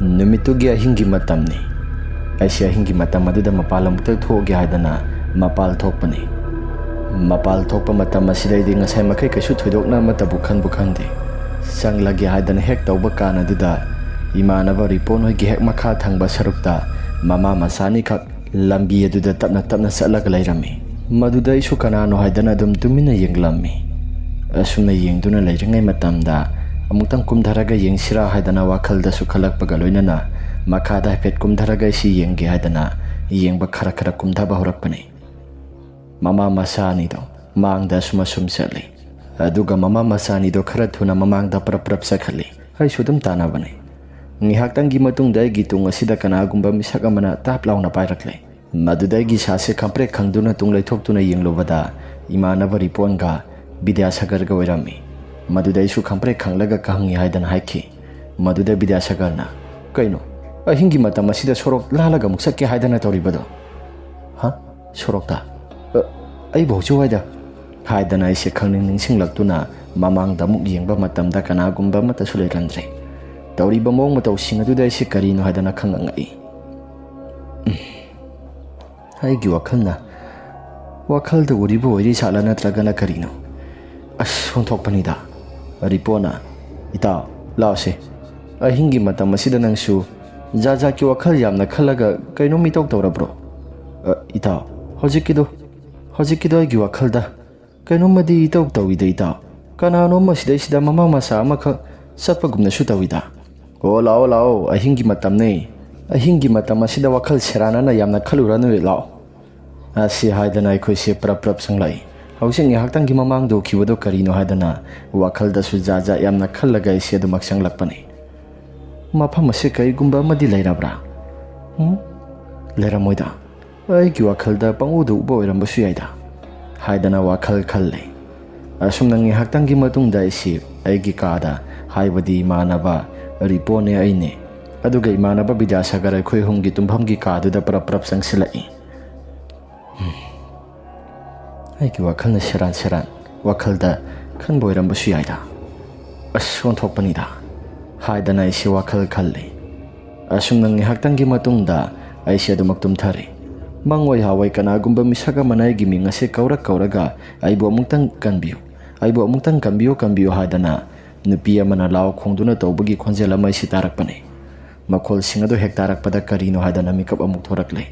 ꯅꯨꯃꯤꯠꯇꯨꯒꯤ ꯑꯍꯤꯡꯒꯤ ꯃꯇꯝꯅꯤ꯫ ꯑꯩꯁꯦ ꯑꯍꯤꯡꯒꯤ ꯃꯇꯝ ꯑꯗꯨꯗ ꯃꯄꯥꯟ ꯑꯃꯨꯛꯇ ꯊꯣꯛꯑꯒꯦ ꯍꯥꯏꯗꯅ ꯃꯄꯥꯜ ꯊꯣꯛꯄꯅꯤ꯫ ꯃꯄꯥꯜ ꯊꯣꯛꯄ ꯃꯇꯝ ꯑꯁꯤꯗ ꯑꯩꯗꯤ ꯉꯁꯥꯏ ꯃꯈꯩ ꯀꯩꯁꯨ ꯊꯣꯏꯗꯣꯛꯅ ꯑꯃꯠꯇꯕꯨ ꯈꯟꯕꯨ ꯈꯟꯗꯦ꯫ ꯆꯪꯂꯒꯦ ꯍꯥꯏꯗꯅ ꯍꯦꯛ ꯇꯧꯕ ꯀꯥꯟ ꯑꯗꯨꯗ ꯏꯃꯥꯟꯅꯕ ꯔꯤꯄꯣꯟ ꯍꯣꯏꯒꯤ ꯍꯦꯛ ꯃꯈꯥ ꯊꯪꯕ ꯁꯔꯨꯛꯇ ꯃꯃꯥ ꯃꯆꯥ ꯑꯅꯤꯈꯛ ꯂꯝꯕꯤ ꯑꯗꯨꯗ ꯇꯞꯅ ꯇꯞꯅ ꯆꯠꯂꯒ ꯂꯩꯔꯝꯃꯤ꯫ ꯃꯗꯨꯗ ꯑꯩꯁꯨ ꯀꯅꯥꯅꯣ ꯍꯥꯏꯗꯅ ꯑꯗꯨꯝ ꯇꯨꯃꯤꯟꯅ ꯌꯦꯡꯂꯝꯃꯤ꯫ ꯑꯁꯨꯝꯅ ꯌꯦꯡꯗꯨꯅ ꯂꯩꯔꯤꯉꯩ ꯃꯇꯝꯗ ꯑꯃꯨꯛꯇꯪ ꯀꯨꯝꯊꯔꯒ ꯌꯦꯡꯁꯤꯔꯥ ꯍꯥꯏꯗꯅ ꯋꯥꯈꯜꯗꯁꯨ ꯈꯜꯂꯛꯄꯒ ꯂꯣꯏꯅꯅ ꯃꯈꯥꯗ ꯍꯥꯏꯐꯦꯠ ꯀꯨꯝꯊꯔꯒ ꯑꯩꯁꯤ ꯌꯦꯡꯒꯦ ꯍꯥꯏꯗꯅ ꯌꯦꯡꯕ ꯈꯔ ꯈꯔ ꯀꯨꯝꯊꯕ ꯍꯧꯔꯛꯄꯅꯤ꯫ ꯃꯃꯥ ꯃꯆꯥ ꯑꯅꯤꯗꯣ ꯃꯥꯡꯗ ꯑꯁꯨꯝ ꯑꯁꯨꯝ ꯆꯠꯂꯤ꯫ ꯑꯗꯨꯒ ꯃꯃꯥ ꯃꯆꯥ ꯑꯅꯤꯗꯣ ꯈꯔ ꯊꯨꯅ ꯃꯃꯥꯡꯗ ꯄ꯭ꯔꯞ ꯄ꯭ꯔꯞ ꯆꯠꯈꯠꯂꯤ꯫ ꯑꯩꯁꯨ ꯑꯗꯨꯝ ꯇꯥꯟꯅꯕꯅꯤ꯫ ꯉꯥꯏꯍꯥꯛꯇꯪꯒꯤ ꯃꯇꯨꯡꯗ ꯑꯩꯒꯤ ꯇꯨꯡ ꯑꯁꯤꯗ ꯀꯅꯥꯒꯨꯝꯕ ꯃꯤꯁꯛ ꯑꯃꯅ ꯇꯥꯞ ꯂꯥꯎꯅ ꯄꯥꯏꯔꯛꯂꯦ꯫ ꯃꯗꯨꯗ ꯑꯩꯒꯤ ꯏꯁꯥꯁꯦ ꯈꯪꯄ꯭ꯔꯦꯛ ꯈꯪꯗꯨꯅ ꯇꯨꯡ ꯂꯩꯊꯣꯛꯇꯨꯅ ꯌꯦꯡꯂꯨꯕꯗ ꯏꯃꯥꯟꯅꯕ ꯔꯤꯄꯣꯟꯒ ꯕꯤꯗ꯭ꯌꯥꯁꯥꯒꯔꯒ ꯑꯣꯏꯔꯝꯃꯤ꯫ ꯃꯗꯨꯗ ꯑꯩꯁꯨ ꯈꯪꯄ꯭ꯔꯦꯛ ꯈꯪꯂꯒ ꯈꯪꯉꯤ ꯍꯥꯏꯗꯅ ꯍꯥꯏꯈꯤ꯫ ꯃꯗꯨꯗ ꯕꯤꯗ꯭ꯌꯥꯁꯥꯒꯔꯅ, "ꯀꯩꯅꯣ, ꯑꯍꯤꯡꯒꯤ ꯃꯇꯝ ꯑꯁꯤꯗ ꯁꯣꯔꯣꯛ ꯂꯥꯜꯂꯒ ꯑꯃꯨꯛ ꯆꯠꯀꯦ ꯍꯥꯏꯗꯅ ꯇꯧꯔꯤꯕꯗꯣ?" "ꯍꯥ? ꯁꯣꯔꯣꯛꯇ? ꯑ, ꯑꯩꯕꯨ ꯍꯧꯖꯤꯛ ꯋꯥꯏꯗ?" ꯍꯥꯏꯗꯅ ꯑꯩꯁꯦ ꯈꯪꯅꯤꯡ ꯅꯤꯡꯁꯤꯡꯂꯛꯇꯨꯅ ꯃꯃꯥꯡꯗ ꯑꯃꯨꯛ ꯌꯦꯡꯕ ꯃꯇꯝꯗ ꯀꯅꯥꯒꯨꯝꯕ ꯑꯃꯠꯇꯁꯨ ꯂꯩꯔꯝꯗ꯭ꯔꯦ꯫ ꯇꯧꯔꯤꯕ ꯃꯑꯣꯡ ꯃꯇꯧꯁꯤꯡ ꯑꯗꯨꯗ ꯑꯩꯁꯦ ꯀꯔꯤꯅꯣ ꯍꯥꯏꯗꯅ ꯈꯪꯉꯛꯏ꯫ ꯎꯝ꯫ ꯑꯩꯒꯤ ꯋꯥꯈꯜꯅ, ꯋꯥꯈꯜꯗ ꯎꯔꯤꯕ ꯑꯣꯏꯔꯤ ꯖꯥꯠꯂꯥ ꯅꯠꯇ꯭ꯔꯒꯅ ꯀꯔꯤꯅꯣ? ꯑꯁ, ꯑꯣꯟꯊꯣꯛꯄꯅꯤꯗ꯫ ꯔꯤꯄꯣꯟꯅ, "ꯏꯇꯥꯎ, ꯂꯥꯛꯑꯣꯁꯦ꯫ ꯑꯍꯤꯡꯒꯤ ꯃꯇꯝ ꯑꯁꯤꯗ ꯅꯪꯁꯨ ꯖꯥꯠ ꯖꯥꯠꯀꯤ ꯋꯥꯈꯜ ꯌꯥꯝꯅ ꯈꯜꯂꯒ ꯀꯩꯅꯣꯝ ꯏꯇꯧ ꯇꯧꯔꯕ꯭ꯔꯣ?" "ꯑ, ꯏꯇꯥꯎ, ꯍꯧꯖꯤꯛꯀꯤꯗꯣ, ꯍꯧꯖꯤꯛꯀꯤꯗꯣ ꯑꯩꯒꯤ ꯋꯥꯈꯜꯗ ꯀꯩꯅꯣꯝꯃꯗꯤ ꯏꯇꯧ ꯇꯧꯏꯗ, ꯏꯇꯥꯎ꯫ ꯀꯅꯥꯅꯣꯝꯃ ꯁꯤꯗꯩꯁꯤꯗ ꯃꯃꯥ ꯃꯆꯥ ꯑꯃꯈꯛ ꯆꯠꯄꯒꯨꯝꯅꯁꯨ ꯇꯧꯏꯗ꯫ ꯑꯣ, ꯂꯥꯛꯑꯣ, ꯂꯥꯛꯑꯣ, ꯑꯍꯤꯡꯒꯤ ꯃꯇꯝꯅꯦ꯫ ꯑꯍꯤꯡꯒꯤ ꯃꯇꯝ ꯑꯁꯤꯗ ꯋꯥꯈꯜ ꯁꯦꯔꯥꯟꯅꯅ ꯌꯥꯝꯅ ꯈꯜꯂꯨꯔꯅꯨ, ꯂꯥꯛꯑꯣ꯫" ꯑꯁꯤ ꯍꯥꯏꯗꯅ ꯑꯩꯈꯣꯏꯁꯦ ꯄ꯭ꯔꯞ ꯄ꯭ꯔꯞ ꯆꯪꯂꯛꯏ꯫ ꯍꯧꯖꯤꯛ ꯉꯥꯏꯍꯥꯛꯇꯪꯒꯤ ꯃꯃꯥꯡꯗ ꯎꯈꯤꯕꯗꯣ ꯀꯔꯤꯅꯣ ꯍꯥꯏꯗꯅ ꯋꯥꯈꯜꯗꯁꯨ ꯖꯥꯠ ꯖꯥꯠ ꯌꯥꯝꯅ ꯈꯜꯂꯒ ꯑꯩꯁꯦ ꯑꯗꯨꯃꯛ ꯆꯪꯂꯛꯄꯅꯤ꯫ ꯃꯐꯝ ꯑꯁꯤ ꯀꯔꯤꯒꯨꯝꯕ ꯑꯃꯗꯤ ꯂꯩꯔꯕ꯭ꯔꯥ? ꯎꯝ? "ꯂꯩꯔꯝꯃꯣꯏꯗ, ꯑꯩꯒꯤ ꯋꯥꯈꯜꯗ ꯄꯪꯎꯗ ꯎꯕ ꯑꯣꯏꯔꯝꯕꯁꯨ ꯌꯥꯏꯗ" ꯍꯥꯏꯗꯅ ꯋꯥꯈꯜ ꯈꯜꯂꯤ꯫ ꯑꯁꯨꯝꯅ ꯉꯥꯏꯍꯥꯛꯇꯪꯒꯤ ꯃꯇꯨꯡꯗ ꯑꯩꯁꯤ ꯑꯩꯒꯤ ꯀꯥꯗ, ꯍꯥꯏꯕꯗꯤ ꯏꯃꯥꯟꯅꯕ ꯔꯤꯄꯣꯅꯦ ꯑꯩꯅꯦ, ꯑꯗꯨꯒ ꯏꯃꯥꯟꯅꯕ ꯕꯤꯗ꯭ꯌꯥꯁꯥꯒꯔ, ꯑꯩꯈꯣꯏ ꯑꯍꯨꯝꯒꯤ ꯇꯨꯝꯐꯝꯒꯤ ꯀꯥꯗꯨꯗ ꯄꯔꯞ ꯄꯔꯞ ꯆꯪꯁꯤꯜꯂꯛꯏ꯫ ꯑꯩꯒꯤ ꯋꯥꯈꯜꯅ ꯁꯦꯔꯥꯟ ꯁꯦꯔꯥꯟ ꯋꯥꯈꯜꯗ ꯈꯟꯕ ꯑꯣꯏꯔꯝꯕꯁꯨ ꯌꯥꯏꯗ꯫ "ꯑꯁ, ꯑꯣꯟꯊꯣꯛꯄꯅꯤꯗ" ꯍꯥꯏꯗꯅ ꯑꯩꯁꯦ ꯋꯥꯈꯜ ꯈꯜꯂꯤ꯫ ꯑꯁꯨꯝꯅ ꯉꯥꯏꯍꯥꯛꯇꯪꯒꯤ ꯃꯇꯨꯡꯗ ꯑꯩꯁꯦ ꯑꯗꯨꯃꯛ ꯇꯨꯝꯊꯔꯦ꯫ ꯃꯪ ꯑꯣꯏ ꯍꯥꯋꯥꯏ ꯀꯅꯥꯒꯨꯝꯕ ꯃꯤꯁꯛ ꯑꯃꯅ ꯑꯩꯒꯤ ꯃꯤꯡ ꯑꯁꯦ ꯀꯧꯔꯛ ꯀꯧꯔꯒ "ꯑꯩꯕꯨ ꯑꯃꯨꯛꯇꯪ ꯀꯟꯕꯤꯌꯨ, ꯑꯩꯕꯨ ꯑꯃꯨꯛꯇꯪ ꯀꯟꯕꯤꯌꯨ, ꯀꯟꯕꯤꯌꯨ" ꯍꯥꯏꯗꯅ ꯅꯨꯄꯤ ꯑꯃꯅ ꯂꯥꯎ ꯈꯣꯡꯗꯨꯅ ꯇꯧꯕꯒꯤ ꯈꯣꯟꯖꯦꯜ ꯑꯃ ꯑꯩꯁꯦ ꯇꯥꯔꯛꯄꯅꯦ꯫ ꯃꯈꯣꯜꯁꯤꯡ ꯑꯗꯨ ꯍꯦꯛ ꯇꯥꯔꯛꯄꯗ ꯀꯔꯤꯅꯣ ꯍꯥꯏꯗꯅ ꯃꯤꯀꯞ ꯑꯃꯨꯛ ꯊꯣꯔꯛꯂꯦ꯫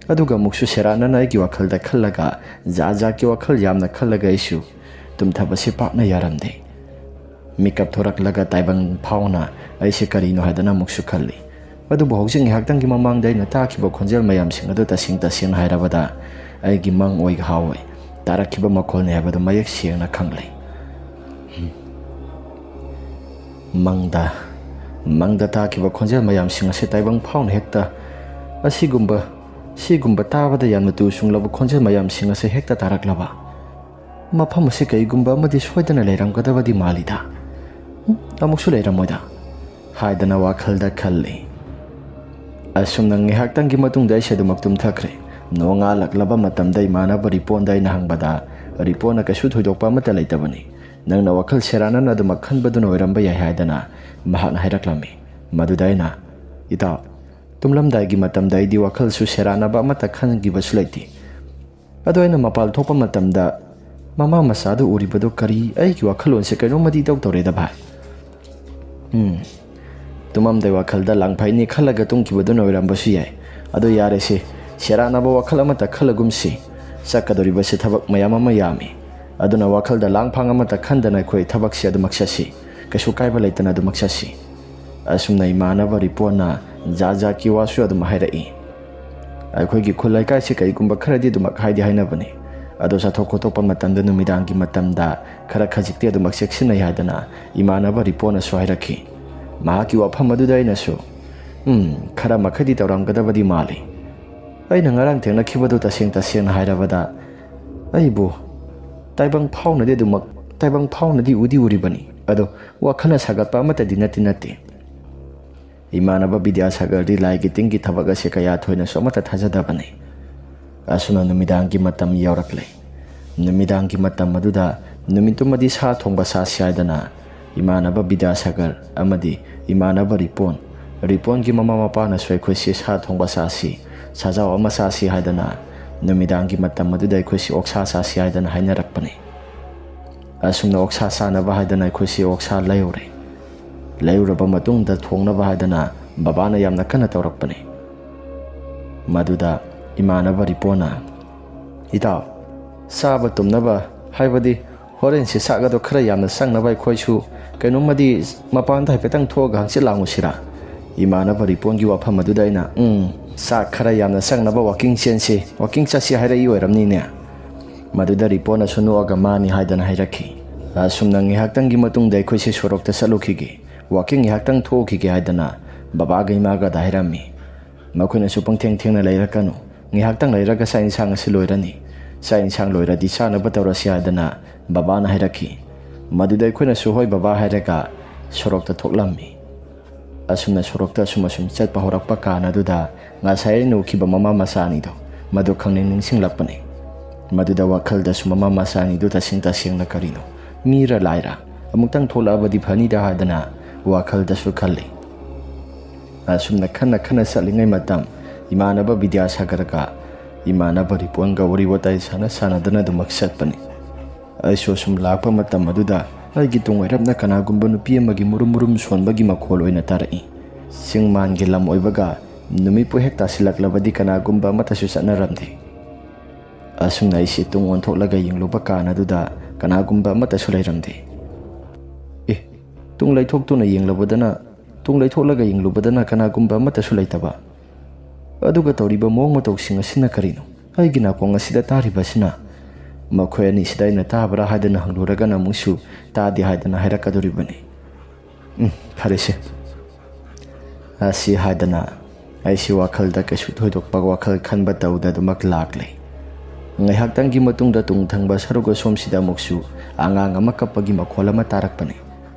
ꯑꯗꯨꯒ ꯑꯃꯨꯛꯁꯨ ꯁꯦꯔꯥꯟꯅꯅ ꯑꯩꯒꯤ ꯋꯥꯈꯜꯗ ꯈꯜꯂꯒ, ꯖꯥꯠ ꯖꯥꯠꯀꯤ ꯋꯥꯈꯜ ꯌꯥꯝꯅ ꯈꯜꯂꯒ ꯑꯩꯁꯨ ꯇꯨꯝꯊꯕꯁꯦ ꯄꯥꯛꯅ ꯌꯥꯔꯝꯗꯦ꯫ ꯃꯤꯀꯞ ꯊꯣꯔꯛꯂꯒ ꯇꯥꯏꯕꯪ ꯐꯥꯎꯅ ꯑꯩꯁꯦ ꯀꯔꯤꯅꯣ ꯍꯥꯏꯗꯅ ꯑꯃꯨꯛꯁꯨ ꯈꯜꯂꯤ꯫ ꯑꯗꯨꯕꯨ ꯍꯧꯖꯤꯛ ꯉꯥꯏꯍꯥꯛꯇꯪꯒꯤ ꯃꯃꯥꯡꯗ ꯑꯩꯅ ꯇꯥꯈꯤꯕ ꯈꯣꯟꯖꯦꯜ ꯃꯌꯥꯝꯁꯤꯡ ꯑꯗꯨ ꯇꯁꯦꯡ ꯇꯁꯦꯡꯅ ꯍꯥꯏꯔꯕꯗ ꯑꯩꯒꯤ ꯃꯪ ꯑꯣꯏ ꯍꯥꯋꯥꯏ ꯇꯥꯔꯛꯈꯤꯕ ꯃꯈꯣꯜꯅꯤ ꯍꯥꯏꯕꯗꯨ ꯃꯌꯦꯛ ꯁꯦꯡꯅ ꯈꯪꯂꯦ꯫ ꯃꯪꯗ, ꯃꯪꯗ ꯇꯥꯈꯤꯕ ꯈꯣꯟꯖꯦꯜ ꯃꯌꯥꯝꯁꯤꯡ ꯑꯁꯤ ꯇꯥꯏꯕꯪ ꯐꯥꯎꯅ ꯍꯦꯛꯇ ꯑꯁꯤꯒꯨꯝꯕ, ꯁꯤꯒꯨꯝꯕ ꯇꯥꯕꯗ ꯌꯥꯝꯅ ꯇꯨ ꯆꯨꯡꯂꯕ ꯈꯣꯟꯖꯦꯜ ꯃꯌꯥꯝꯁꯤꯡ ꯑꯁꯤ ꯍꯦꯛꯇ ꯇꯥꯔꯛꯂꯕ꯫ "ꯃꯐꯝ ꯑꯁꯤ ꯀꯩꯒꯨꯝꯕ ꯑꯃꯗꯤ ꯁꯣꯏꯗꯅ ꯂꯩꯔꯝꯒꯗꯕꯗꯤ ꯃꯥꯜꯂꯤꯗ꯫ ꯎꯝ, ꯑꯃꯨꯛꯁꯨ ꯂꯩꯔꯝꯃꯣꯏꯗ" ꯍꯥꯏꯗꯅ ꯋꯥꯈꯜꯗ ꯈꯜꯂꯤ꯫ ꯑꯁꯨꯝꯅ ꯉꯥꯏꯍꯥꯛꯇꯪꯒꯤ ꯃꯇꯨꯡꯗ ꯑꯩꯁꯦ ꯑꯗꯨꯃꯛ ꯇꯨꯝꯊꯈ꯭ꯔꯦ꯫ ꯅꯣꯡꯉꯥꯜꯂꯛꯂꯕ ꯃꯇꯝꯗ ꯏꯃꯥꯟꯅꯕ ꯔꯤꯄꯣꯟꯗ ꯑꯩꯅ ꯍꯪꯕꯗ, ꯔꯤꯄꯣꯟꯅ "ꯀꯩꯁꯨ ꯊꯣꯏꯗꯣꯛꯄ ꯑꯃꯠꯇ ꯂꯩꯇꯕꯅꯤ, ꯅꯪꯅ ꯋꯥꯈꯜ ꯁꯦꯔꯥꯟꯅꯅ ꯑꯗꯨꯃꯛ ꯈꯟꯕꯗꯨꯅ ꯑꯣꯏꯔꯝꯕ ꯌꯥꯏ" ꯍꯥꯏꯗꯅ ꯃꯍꯥꯛꯅ ꯍꯥꯏꯔꯛꯂꯝꯃꯤ꯫ ꯃꯗꯨꯗ ꯑꯩꯅ, "ꯏꯇꯥꯎ, ꯇꯨꯝꯂꯝꯗꯥꯏꯒꯤ ꯃꯇꯝꯗ ꯑꯩꯗꯤ ꯋꯥꯈꯜꯁꯨ ꯁꯦꯔꯥꯟꯅꯕ ꯑꯃꯠꯇ ꯈꯟꯈꯤꯕꯁꯨ ꯂꯩꯇꯦ꯫ ꯑꯗꯣ ꯑꯩꯅ ꯃꯄꯥꯜ ꯊꯣꯛꯄ ꯃꯇꯝꯗ ꯃꯃꯥ ꯃꯆꯥꯗꯨ ꯎꯔꯤꯕꯗꯨ ꯀꯔꯤ, ꯑꯩꯒꯤ ꯋꯥꯈꯜꯂꯣꯟꯁꯦ ꯀꯩꯅꯣꯝꯃꯗꯤ ꯏꯇꯧ ꯇꯧꯔꯦꯗ ꯚꯥꯏ꯫ ꯎꯝ, ꯇꯨꯝꯃꯝꯗꯥꯏ ꯋꯥꯈꯜꯗ ꯂꯥꯡꯐꯩꯅꯤ ꯈꯜꯂꯒ ꯇꯨꯝꯈꯤꯕꯗꯨꯅ ꯑꯣꯏꯔꯝꯕꯁꯨ ꯌꯥꯏ꯫ ꯑꯗꯣ ꯌꯥꯔꯦꯁꯦ, ꯁꯦꯔꯥꯟꯅꯕ ꯋꯥꯈꯜ ꯑꯃꯠꯇ ꯈꯜꯂꯒꯨꯝꯁꯤ꯫ ꯆꯠꯀꯗꯧꯔꯤꯕꯁꯦ ꯊꯕꯛ ꯃꯌꯥꯝ ꯑꯃ ꯌꯥꯝꯃꯤ꯫ ꯑꯗꯨꯅ ꯋꯥꯈꯜꯗ ꯂꯥꯡꯐꯥꯡ ꯑꯃꯠꯇ ꯈꯟꯗꯅ ꯑꯩꯈꯣꯏ ꯊꯕꯛꯁꯦ ꯑꯗꯨꯃꯛ ꯆꯠꯁꯤ꯫ ꯀꯩꯁꯨ ꯀꯥꯏꯕ ꯂꯩꯇꯅ ꯑꯗꯨꯃꯛ ꯆꯠꯁꯤ"꯫ ꯑꯁꯨꯝꯅ ꯏꯃꯥꯟꯅꯕ ꯔꯤꯄꯣꯟꯅ ꯖꯥꯠ ꯖꯥꯠꯀꯤ ꯋꯥꯁꯨ ꯑꯗꯨꯝ ꯍꯥꯏꯔꯛꯏ꯫ ꯑꯩꯈꯣꯏꯒꯤ ꯈꯨꯜ ꯂꯩꯀꯥꯏꯁꯤ ꯀꯔꯤꯒꯨꯝꯕ ꯈꯔꯗꯤ ꯑꯗꯨꯃꯛ ꯍꯥꯏꯗꯤ ꯍꯥꯏꯅꯕꯅꯤ꯫ ꯑꯗꯣ ꯆꯠꯊꯣꯛ ꯈꯣꯠꯇꯣꯛꯄ ꯃꯇꯝꯗ, ꯅꯨꯃꯤꯗꯥꯡꯒꯤ ꯃꯇꯝꯗ ꯈꯔ ꯈꯖꯤꯛꯇꯤ ꯑꯗꯨꯃꯛ ꯆꯦꯛꯁꯤꯟꯅꯩ ꯍꯥꯏꯗꯅ ꯏꯃꯥꯟꯅꯕ ꯔꯤꯄꯣꯟꯅꯁꯨ ꯍꯥꯏꯔꯛꯈꯤ꯫ ꯃꯍꯥꯛꯀꯤ ꯋꯥꯐꯝ ꯑꯗꯨꯗ ꯑꯩꯅꯁꯨ, "ꯎꯝ, ꯈꯔ ꯃꯈꯩꯗꯤ ꯇꯧꯔꯝꯒꯗꯕꯗꯤ ꯃꯥꯜꯂꯤ꯫ ꯑꯩꯅ ꯉꯔꯥꯡ ꯊꯦꯡꯅꯈꯤꯕꯗꯨ, ꯇꯁꯦꯡ ꯇꯁꯦꯡꯅ ꯍꯥꯏꯔꯕꯗ, ꯑꯩꯕꯨ ꯇꯥꯏꯕꯪ ꯐꯥꯎꯅꯗꯤ ꯑꯗꯨꯃꯛ, ꯇꯥꯏꯕꯪ ꯐꯥꯎꯅꯗꯤ ꯎꯗꯤ ꯎꯔꯤꯕꯅꯤ, ꯑꯗꯣ ꯋꯥꯈꯜꯅ ꯁꯥꯒꯠꯄ ꯑꯃꯠꯇꯗꯤ ꯅꯠꯇꯤ ꯅꯠꯇꯦ꯫ ꯏꯃꯥꯟꯅꯕ ꯕꯤꯗ꯭ꯌꯥꯁꯥꯒꯔꯗꯤ ꯂꯥꯏꯒꯤ ꯇꯤꯟꯒꯤ ꯊꯕꯛ ꯑꯁꯤ ꯀꯌꯥ ꯊꯣꯏꯅꯁꯨ ꯑꯃꯠꯇ ꯊꯥꯖꯗꯕꯅꯤ꯫ ꯑꯁꯨꯝꯅ ꯅꯨꯃꯤꯗꯥꯡꯒꯤ ꯃꯇꯝ ꯌꯧꯔꯛꯂꯦ꯫ ꯅꯨꯃꯤꯗꯥꯡꯒꯤ ꯃꯇꯝ ꯑꯗꯨꯗ ꯅꯨꯃꯤꯠꯇꯨꯃꯗꯤ ꯁꯥ ꯊꯣꯡꯕ ꯆꯥꯁꯤ ꯍꯥꯏꯗꯅ ꯏꯃꯥꯟꯅꯕ ꯕꯤꯗ꯭ꯌꯥꯁꯥꯒꯔ ꯑꯃꯗꯤ ꯏꯃꯥꯟꯅꯕ ꯔꯤꯄꯣꯟ, ꯔꯤꯄꯣꯟꯒꯤ ꯃꯃꯥ ꯃꯄꯥꯅꯁꯨ ꯑꯩꯈꯣꯏꯁꯤ ꯁꯥ ꯊꯣꯡꯕ ꯆꯥꯁꯤ, ꯁꯥꯖꯥꯎ ꯑꯃ ꯆꯥꯁꯤ ꯍꯥꯏꯗꯅ, ꯅꯨꯃꯤꯗꯥꯡꯒꯤ ꯃꯇꯝ ꯑꯗꯨꯗ ꯑꯩꯈꯣꯏꯁꯤ ꯑꯣꯛꯁꯥ ꯆꯥꯁꯤ ꯍꯥꯏꯗꯅ ꯍꯥꯏꯅꯔꯛꯄꯅꯤ꯫ ꯑꯁꯨꯝꯅ ꯑꯣꯛꯁꯥ ꯆꯥꯅꯕ ꯍꯥꯏꯗꯅ ꯑꯩꯈꯣꯏꯁꯤ ꯑꯣꯛꯁꯥ ꯂꯩꯔꯨꯔꯦ꯫ ꯂꯩꯔꯨꯔꯕ ꯃꯇꯨꯡꯗ ꯊꯣꯡꯅꯕ ꯍꯥꯏꯗꯅ ꯕꯕꯥꯅ ꯌꯥꯝꯅ ꯀꯟꯅ ꯇꯧꯔꯛꯄꯅꯤ꯫ ꯃꯗꯨꯗ ꯏꯃꯥꯟꯅꯕ ꯔꯤꯄꯣꯟꯅ, "ꯏꯇꯥꯎ, ꯆꯥꯕ ꯇꯨꯝꯅꯕ, ꯍꯥꯏꯕꯗꯤ ꯍꯣꯔꯦꯟꯁꯤ ꯆꯥꯛ ꯑꯗꯣ ꯈꯔ ꯌꯥꯝꯅ ꯆꯪꯅꯕ ꯑꯩꯈꯣꯏꯁꯨ ꯀꯩꯅꯣꯝꯃꯗꯤ ꯃꯄꯥꯟꯗ ꯍꯥꯏꯐꯦꯠꯇꯪ ꯊꯣꯛꯑꯒ ꯍꯪꯆꯤꯠ ꯂꯥꯡꯉꯨꯁꯤꯔꯥ?" ꯏꯃꯥꯟꯅꯕ ꯔꯤꯄꯣꯟꯒꯤ ꯋꯥꯐꯝ ꯑꯗꯨꯗ ꯑꯩꯅ, "ꯎꯝ, ꯆꯥꯛ ꯈꯔ ꯌꯥꯝꯅ ꯆꯪꯅꯕ ꯋꯥꯀꯤꯡ ꯆꯦꯟꯁꯤ, ꯋꯥꯀꯤꯡ ꯆꯠꯁꯤ ꯍꯥꯏꯔꯛꯏ ꯑꯣꯏꯔꯝꯅꯤꯅꯦ?" ꯃꯗꯨꯗ ꯔꯤꯄꯣꯟꯅꯁꯨ ꯅꯣꯛꯑꯒ ꯃꯥꯅꯤ ꯍꯥꯏꯗꯅ ꯍꯥꯏꯔꯛꯈꯤ꯫ ꯑꯁꯨꯝꯅ ꯉꯥꯏꯍꯥꯛꯇꯪꯒꯤ ꯃꯇꯨꯡꯗ ꯑꯩꯈꯣꯏꯁꯦ ꯁꯣꯔꯣꯛꯇ ꯆꯠꯂꯨꯈꯤꯒꯦ, ꯋꯥꯀꯤꯡ ꯉꯥꯏꯍꯥꯛꯇꯪ ꯊꯣꯛꯎꯈꯤꯒꯦ ꯍꯥꯏꯗꯅ ꯕꯕꯥꯒ ꯏꯃꯥꯒꯗ ꯍꯥꯏꯔꯝꯃꯤ꯫ ꯃꯈꯣꯏꯅꯁꯨ ꯄꯪꯊꯦꯡ ꯊꯦꯡꯅ ꯂꯩꯔꯛꯀꯅꯨ, ꯉꯥꯏꯍꯥꯛꯇꯪ ꯂꯩꯔꯒ ꯆꯥꯛ ꯏꯟꯁꯥꯡ ꯑꯁꯤ ꯂꯣꯏꯔꯅꯤ, ꯆꯥꯛ ꯏꯟꯁꯥꯡ ꯂꯣꯏꯔꯗꯤ ꯆꯥꯅꯕ ꯇꯧꯔꯁꯤ ꯍꯥꯏꯗꯅ ꯕꯕꯥꯅ ꯍꯥꯏꯔꯛꯈꯤ꯫ ꯃꯗꯨꯗ ꯑꯩꯈꯣꯏꯅꯁꯨ ꯍꯣꯏ ꯕꯕꯥ ꯍꯥꯏꯔꯒ ꯁꯣꯔꯣꯛꯇ ꯊꯣꯛꯂꯝꯃꯤ꯫ ꯑꯁꯨꯝꯅ ꯁꯣꯔꯣꯛꯇ ꯑꯁꯨꯝ ꯑꯁꯨꯝ ꯆꯠꯄ ꯍꯧꯔꯛꯄ ꯀꯥꯟ ꯑꯗꯨꯗ ꯉꯁꯥꯏ ꯑꯩꯅ ꯎꯈꯤꯕ ꯃꯃꯥ ꯃꯆꯥ ꯑꯅꯤꯗꯣ, ꯃꯗꯨ ꯈꯪꯅꯤꯡ ꯅꯤꯡꯁꯤꯡꯂꯛꯄꯅꯤ꯫ ꯃꯗꯨꯗ ꯋꯥꯈꯜꯗꯁꯨ ꯃꯃꯥ ꯃꯆꯥ ꯑꯅꯤꯗꯨ ꯇꯁꯦꯡ ꯇꯁꯦꯡꯅ ꯀꯔꯤꯅꯣ, ꯃꯤꯔ ꯂꯥꯏꯔ, ꯑꯃꯨꯛꯇꯪ ꯊꯣꯛꯂꯛꯑꯕꯗꯤ ꯐꯅꯤꯗ ꯍꯥꯏꯗꯅ ꯋꯥꯈꯜꯗꯁꯨ ꯈꯜꯂꯤ꯫ ꯑꯁꯨꯝꯅ ꯈꯟꯅ ꯈꯟꯅ ꯆꯠꯂꯤꯉꯩ ꯃꯇꯝ, ꯏꯃꯥꯟꯅꯕ ꯕꯤꯗ꯭ꯌꯥꯁꯥꯒꯔꯒ ꯏꯃꯥꯟꯅꯕ ꯔꯤꯄꯣꯟꯒ ꯋꯥꯔꯤ ꯋꯥꯇꯥꯏ ꯁꯥꯟꯅ ꯁꯥꯟꯅꯗꯨꯅ ꯑꯗꯨꯃꯛ ꯆꯠꯄꯅꯤ꯫ ꯑꯩꯁꯨ ꯑꯁꯨꯝ ꯂꯥꯛꯄ ꯃꯇꯝ ꯑꯗꯨꯗ ꯑꯩꯒꯤ ꯇꯨꯡ ꯑꯣꯏꯔꯞꯅ ꯀꯅꯥꯒꯨꯝꯕ ꯅꯨꯄꯤ ꯑꯃꯒꯤ ꯃꯨꯔꯨꯝ ꯃꯨꯔꯨꯝ ꯁꯣꯟꯕꯒꯤ ꯃꯈꯣꯜ ꯑꯣꯏꯅ ꯇꯥꯔꯛꯏ꯫ ꯆꯤꯡ ꯃꯥꯟꯒꯤ ꯂꯝ ꯑꯣꯏꯕꯒ ꯅꯨꯃꯤꯠꯄꯨ ꯍꯦꯛ ꯇꯥꯁꯤꯜꯂꯛꯂꯕꯗꯤ ꯀꯅꯥꯒꯨꯝꯕ ꯑꯃꯠꯇꯁꯨ ꯆꯠꯅꯔꯝꯗꯦ꯫ ꯑꯁꯨꯝꯅ ꯑꯩꯁꯤ ꯇꯨꯡ ꯑꯣꯟꯊꯣꯛꯂꯒ ꯌꯦꯡꯂꯨꯕ ꯀꯥꯟ ꯑꯗꯨꯗ ꯀꯅꯥꯒꯨꯝꯕ ꯑꯃꯠꯇꯁꯨ ꯂꯩꯔꯝꯗꯦ꯫ ꯑꯦ, ꯇꯨꯡ ꯂꯩꯊꯣꯛꯇꯨꯅ ꯌꯦꯡꯂꯨꯕꯗꯅ, ꯇꯨꯡ ꯂꯩꯊꯣꯛꯂꯒ ꯌꯦꯡꯂꯨꯕꯗꯅ ꯀꯅꯥꯒꯨꯝꯕ ꯑꯃꯠꯇꯁꯨ ꯂꯩꯇꯕ꯫ ꯑꯗꯨꯒ ꯇꯧꯔꯤꯕ ꯃꯑꯣꯡ ꯃꯇꯧꯁꯤꯡ ꯑꯁꯤꯅ ꯀꯔꯤꯅꯣ? ꯑꯩꯒꯤ ꯅꯥꯀꯣꯡ ꯑꯁꯤꯗ ꯇꯥꯔꯤꯕ ꯑꯁꯤꯅ ꯃꯈꯣꯏ ꯑꯅꯤꯁꯤꯗ ꯑꯩꯅ ꯇꯥꯕ꯭ꯔꯥ ꯍꯥꯏꯗꯅ ꯍꯪꯂꯨꯔꯒꯅ ꯑꯃꯨꯛꯁꯨ ꯇꯥꯗꯦ ꯍꯥꯏꯗꯅ ꯍꯥꯏꯔꯛꯀꯗꯧꯔꯤꯕꯅꯤ꯫ ꯎꯝ, ꯐꯔꯦꯁꯦ꯫ ꯑꯁꯤ ꯍꯥꯏꯗꯅ ꯑꯩꯁꯤ ꯋꯥꯈꯜꯗ ꯀꯩꯁꯨ ꯊꯣꯏꯗꯣꯛꯄ ꯋꯥꯈꯜ ꯈꯟꯕ ꯇꯧꯗ ꯑꯗꯨꯃꯛ ꯂꯥꯛꯂꯦ꯫ ꯉꯥꯏꯍꯥꯛꯇꯪꯒꯤ ꯃꯇꯨꯡꯗ ꯇꯨꯡ ꯊꯪꯕ ꯁꯔꯨꯛ ꯑꯁꯣꯝꯁꯤꯗ ꯑꯃꯨꯛꯁꯨ ꯑꯉꯥꯡ ꯑꯃ ꯀꯞꯄꯒꯤ ꯃꯈꯣꯜ ꯑꯃ ꯇꯥꯔꯛꯄꯅꯤ꯫